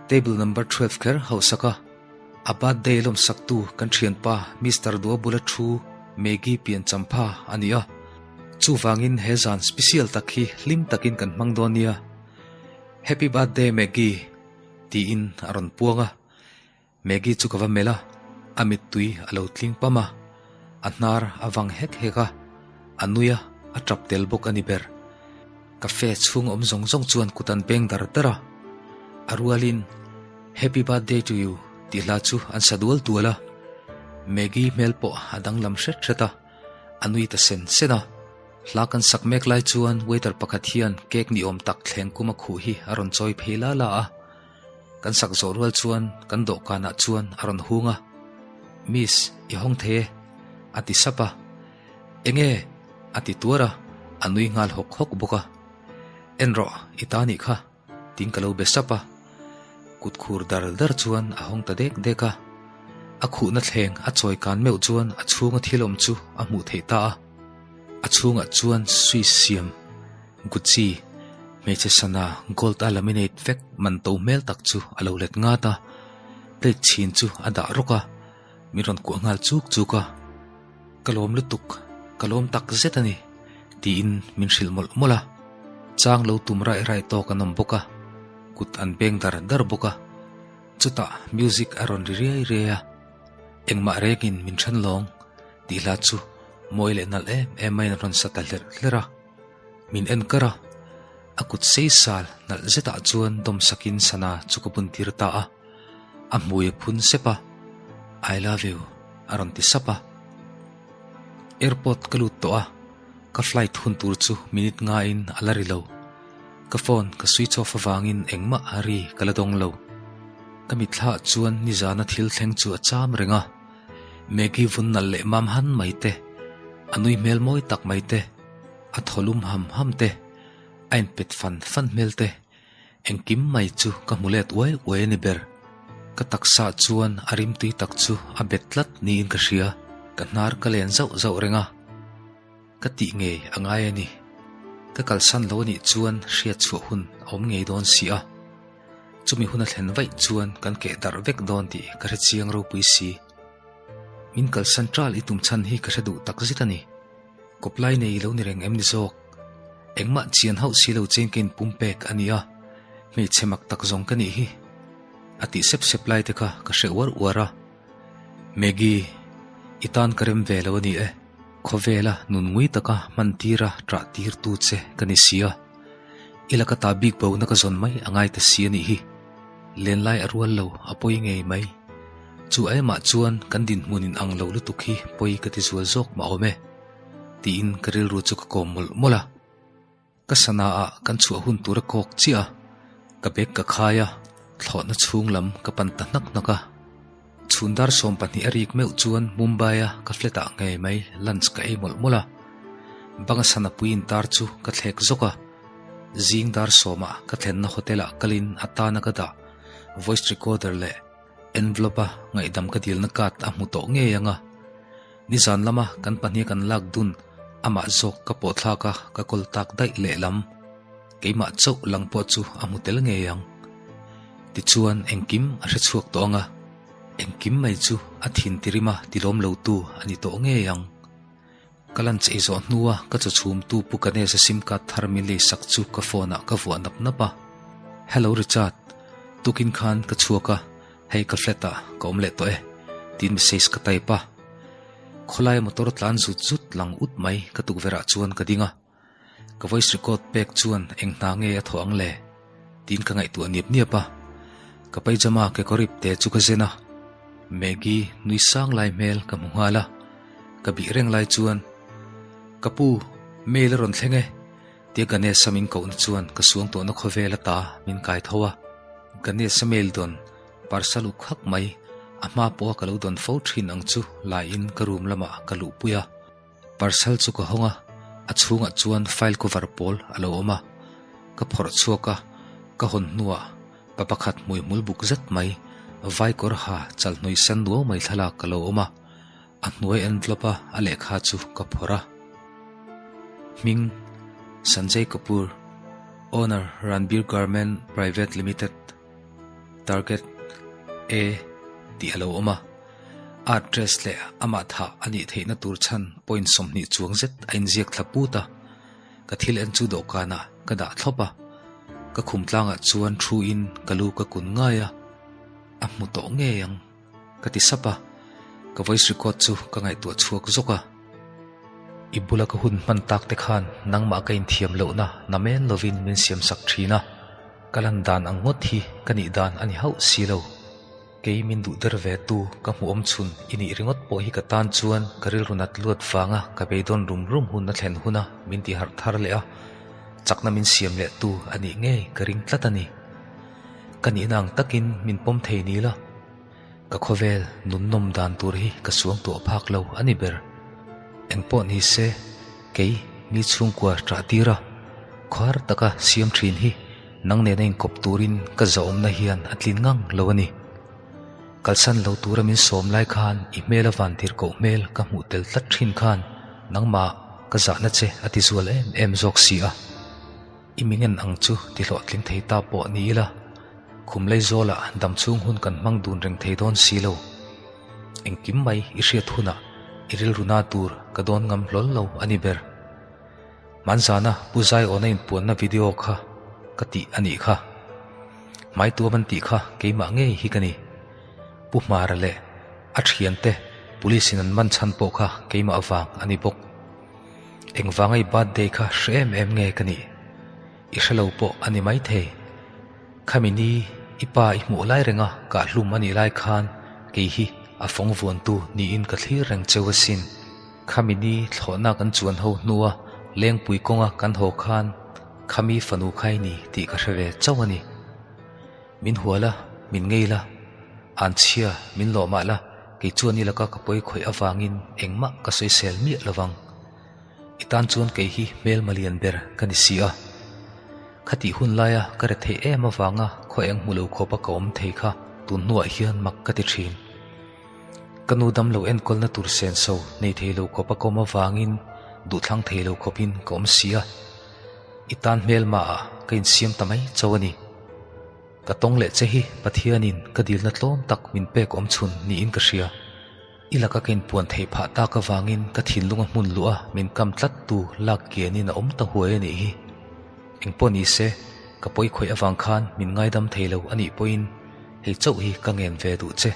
S1: table number 12 kher hauhsak a, a birthday lawmsaktu kan thianpa Mister Dua bula thu Maggie pian champha a ni a. Chuvangin he zan special tak hi hlim takin kan hmang dawn nia. Happy birthday Maggie tiin a rawn puang a, Maggie chu ka va melh a, a mittui a lo tling pam a, a hnar a vang hek hek a, a nui a, a tap tel bawk a ni ber. Cafe chhung awm zawng zawng chuan kut an beng dar dar a, a rualin Happy birthday to you tih hla chu an sa dual dual a, Maggie hmel pawh a danglam hret hret a, a nui ta sen sen a. Hla kan sak mek lai chuan waiter pakhat hian cake ni awm tak thleng kum a khuh hi a rawn chawi phei la la a. Kan sak zawh rual chuan kan dawhkanah chuan a rawn hung a. Miss, i hawng thei e, a ti sap a. Enge? a ti tuar a, a nui nghal hawk hawk bawk a. En rawh, i ta nih kha. Tiin ka lo be sap a, kut khur dar dar chuan a hawng ta dek dek a. A khuhna thleng a chawi kan meuh chuan a chhunga thil awm chu a hmuh theih ta a. A chhungah chuan Swiss siam, Gucci, hmeichhe sana gold a laminate vek man to hmel tak chu a lo let ngat a. Plate chhin chu a dah rawk a, min rawn kuah nghal chuk chuk a. Ka lawm lutuk, ka lawm tak zet a ni, tiin min hrilh mawlh mawlh a. Chang lo tum raih raih tawk an awm bawk a, kut an beng dar dar bawk a. Chutah music a rawn ri riai riai a, Engmah rengin min then lawng tih hla chu Mawi leh nalh em em maiin a rawn sa ta hlerh hlerh a. Min en kar a, a kut sei sal nalh zetah chuan dawm sakin sana chu ka bun tir ta a. A hmui a phun sep a, I love you a rawn ti sap a. Airport ka lut tawh a, ka flight hun tur chu minute ngaiin a la ri lo. Ka phone ka switch off avangin engmah a ri ka la dawng lo. Ka mitthla ah chuan nizana thil thleng chu a cham reng a, Maggie vun nalh leh mam han mai te, a nui hmel mawi tak mai te, a thaw lum ham ham te, a inpet fan fan hmel te, engkim mai chu ka hmu let uai uai a ni ber. Ka taksa chuan a rimtui tak chu a bet tlat niin ka hria, ka hnar ka len zauh zauh reng a. Ka tih ngei a ngai a ni. Ka kalsan lo anih chuan hriat chhuah hun a awm ngei dawn si a. Chumi hun a thlen vaih chuan kan keh darh vek dawn tih ka hre chiang ropui si. Min kalsan ṭal i tum chhan hi ka hre duh tak zet a ni. Kawplai nei lo ni reng em ni zawk? Engmah chian hauh si lo chein ka inpumpek a nia, hmeichhe mak tak zawng ka nih hi. A tih sep sep lai te kha ka hre uar uar a. Maggie, i tan ka rem ve lo a ni e. Khawvela nun ngui taka hman tira ṭah tirtu che ka ni si a. I laka ta bik bona ka zawn mai a ngai ta si a nih hi. Lenlai a rual lo, a pawi ngei mai. Chu aimah chuan kan dinhmun in ang lo lutuk hi pawi ka ti zual zawk mah awm e, tiin ka rilru chu ka kawm mawlh mawlh a. Ka sana ah kan chhuah hun tur a kawk chiah a, ka bag ka khai a, thlawhna chhung lam ka pan ta hnak hnak a. Chhun dar 12 a rik meuh chuan Mumbai a ka flat ah ngei mai lunch ka ei mawlh mawlh a. Banga sana pui in tar chu ka thlek zawk a. Zing dar sawm ah ka thlenna hotel ah kalin a tana ka dah voice recorder leh envelope a ngaihdam ka dilna card a hmu tawh ngei ang a. Nizan lama kan pahnih kan lak dun amah zawk ka pawh thlak a ka kawl tak daih lehlam. Keimah chauh lang pawh chu a hmu tel ngei ang. Tichuan engkim a hre chhuak tawh ang a, engkim mai chu a thin tirima tilawm lo tu a ni tawh ngei ang. Ka lunch ei zawh hnua ka chaw chhumtu Pu Ganesh-a sim card thar min lei sak chu ka phone ah ka vuah nap nap a. Hello Richard, tukin khan ka chhuak a, hei ka flat ah ka awm leh tawh e, tiin message ka type a. Khawlaia motor tlan zut zut lang ut mai ka tukverh ah chuan ka ding a. Ka voice record pek chuan eng hna nge a thawh ang le? Tiin ka ngaihtuah niap niap a. Ka paijama kekawr ip te chu ka zen a. Maggie nui sang lai hmel ka hmu nghal a. Ka bih reng lai chuan, Ka pu, mail a rawn thleng e! Tia Ganesh-a min kohna chuan ka suang tawhna khawvel ata min kai tho a. Ganesh-a mail dawn parcel uk hak mai, a hma pawha ka lo dawn fo thin ang chu laiin ka room lamah ka luhpui a. Parcel chu ka hawng a, a chhungah chuan file cover pawl a lo awm a. Ka phawrh chhuak a, ka hawn hnuah pa pakhat hmui hmul buk zet mai, vai kawr ha chal hnui sen nuau mai thlalak a lo awm a. A hnuai envelope a a lehkha chu ka phawrh a. Hming, Sanjay Kapoor, Owner, Ranbir Garment Private Limited. Target A tih a lo awm a, address leh amah thah a nih theihna tur chhan point 20 chuang zet a inziak thla put a, ka thil en chu dawhkanah ka dah thlawp a, ka khum tlangah chuan thu in ka lu ka kun ngai a, a hmu tawh ngei ang ka ti sap a, ka voice record chu ka ngaihtuah chhuak zawk a. I bula ka hun hman tak te khan nangmah ka inthiam lohna namen lovin min siamsak thin a. Ka lan dan ang ngawt hi ka nih dan a ni hauh si lo. Kei min duh der ve tu ka hmuh awm chhun i nih ringawt pawh hi ka tan chuan ka rilru nat luat vanga ka beidawn rum rum hun a thlen huna min ti harh thar leh a, chakna min siam leh tu a nih ngei ka ring tlat a ni. Ka nihna ang takin min pawm thei ni la, ka khawvel nun nawm dan tur hi ka suang tuah phak lo a ni ber. Engpawh ni se, kei mi chhungkua ṭah tir a, khuar taka siam ṭhin hi nang nena inkawp turin ka zahawmna hian a tlin ngang lo a ni. Kalsan lo tura min sawm lai khan i hmel a van tir koh hmel ka hmuh tel tlat ṭhin khan nangmah ka zahna che a ti zual em em zawk si a. I mi ngen ang chu ti hlawhtling thei ta pawh ni ila, khum lei zawlah dam chhung hun kan hmang dun reng thei dawn si lo. Engkim mai i hriat hunah i rilru na tur ka dawn ngam hlawl lo a ni ber. Hmanzana Pu Zaiawna inpuanna video kha ka tih a nih kha. Hmaituam an tih kha keimah ngei hi ka ni. Pu Hmara leh a thiante. Police in an man chhan pawh kha keimah vang a ni bawk. Engvanga i birthday kha hre em em nge ka nih? I hrelo pawh a ni maithei. Khami ni i pa i hmuh lai renga kahhlum a nih lai khan kei hi a fawng vuantu niin ka thlir reng cheu asin. Khami ni thlawhna kan chuan ho hnua lengpui kawnga kan haw khan khami fanu kha i ni tih ka hre ve chauh a ni. Min hual a, min ngei la, an chhia min lawh mah la, kei chuan i laka ka pawi khawih avangin engmah ka sawisel miah lovang. I tan chuan kei hi hmelma lian ber ka ni si a. Khatih hun laia ka re theih em avanga khaw eng hmu lo khawpa ka awm thei kha tun hnuah hian mak ka ti thin. Ka nu dam lo enkawlna tur senso nei thei lo khawpa ka awm avangin duhthlang thei lo khawpin ka awm si a. I tan hmelma ah ka insiam ta mai chauh a ni. Ka tawng leh che hi Pathianin ka dilna tlawm tak min pek awm chhun niin ka hria. I laka ka inpuan theih phah tak avangin ka thinlunga hmun luh a min kam tlat tu lak kianin a awm ta huai a nih hi. Engpawh ni se, ka pawi khawih avang khan min ngaidam thei lo a nih pawhin hei chauh hi ka ngen ve duh che.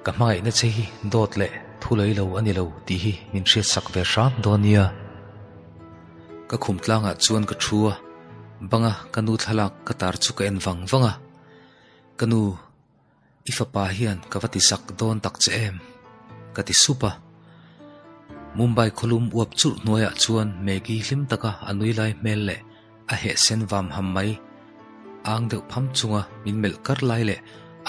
S1: Ka hmangaihna che hi dawt leh thu lei lo a ni lo tih hi min hriatsak ve hram dawn nia. Ka khum tlangah chuan ka thu a, banga ka nu thlalak ka tar chu ka en vang vang a. Ka nu, i fapa hian ka va ti zak dawn tak che em? Ka ti sup a. Mumbai khawlum uap churh hnuaiah chuan Maggie hlim taka a nui lai hmel leh a heh sen vam ham mai. Ang deuh pham chunga min melh kar lai leh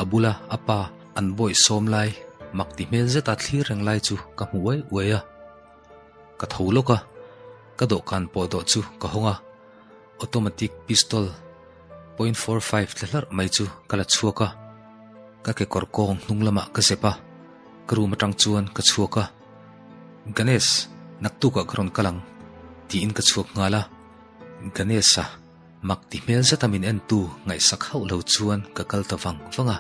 S1: a bula a pa an bawih sawm lai mak ti hmel zeta thlir reng lai chu ka hmu uai uai a. Ka tho lawk a, ka dawhkan pawh dawh chu ka hawng a, automatic pistol point 45 tla hlarh mai chu ka la chhuak a, ka kekawr kawng hnung lamah ka zep a, ka room atang chuan ka chhuak a, Ganesh, naktukah ka rawn kal ang, tiin ka chhuak nghal a, Ganesh-a mak ti hmel zeta min entu ngaihsak hauh lo chuan ka kal ta vang vang a.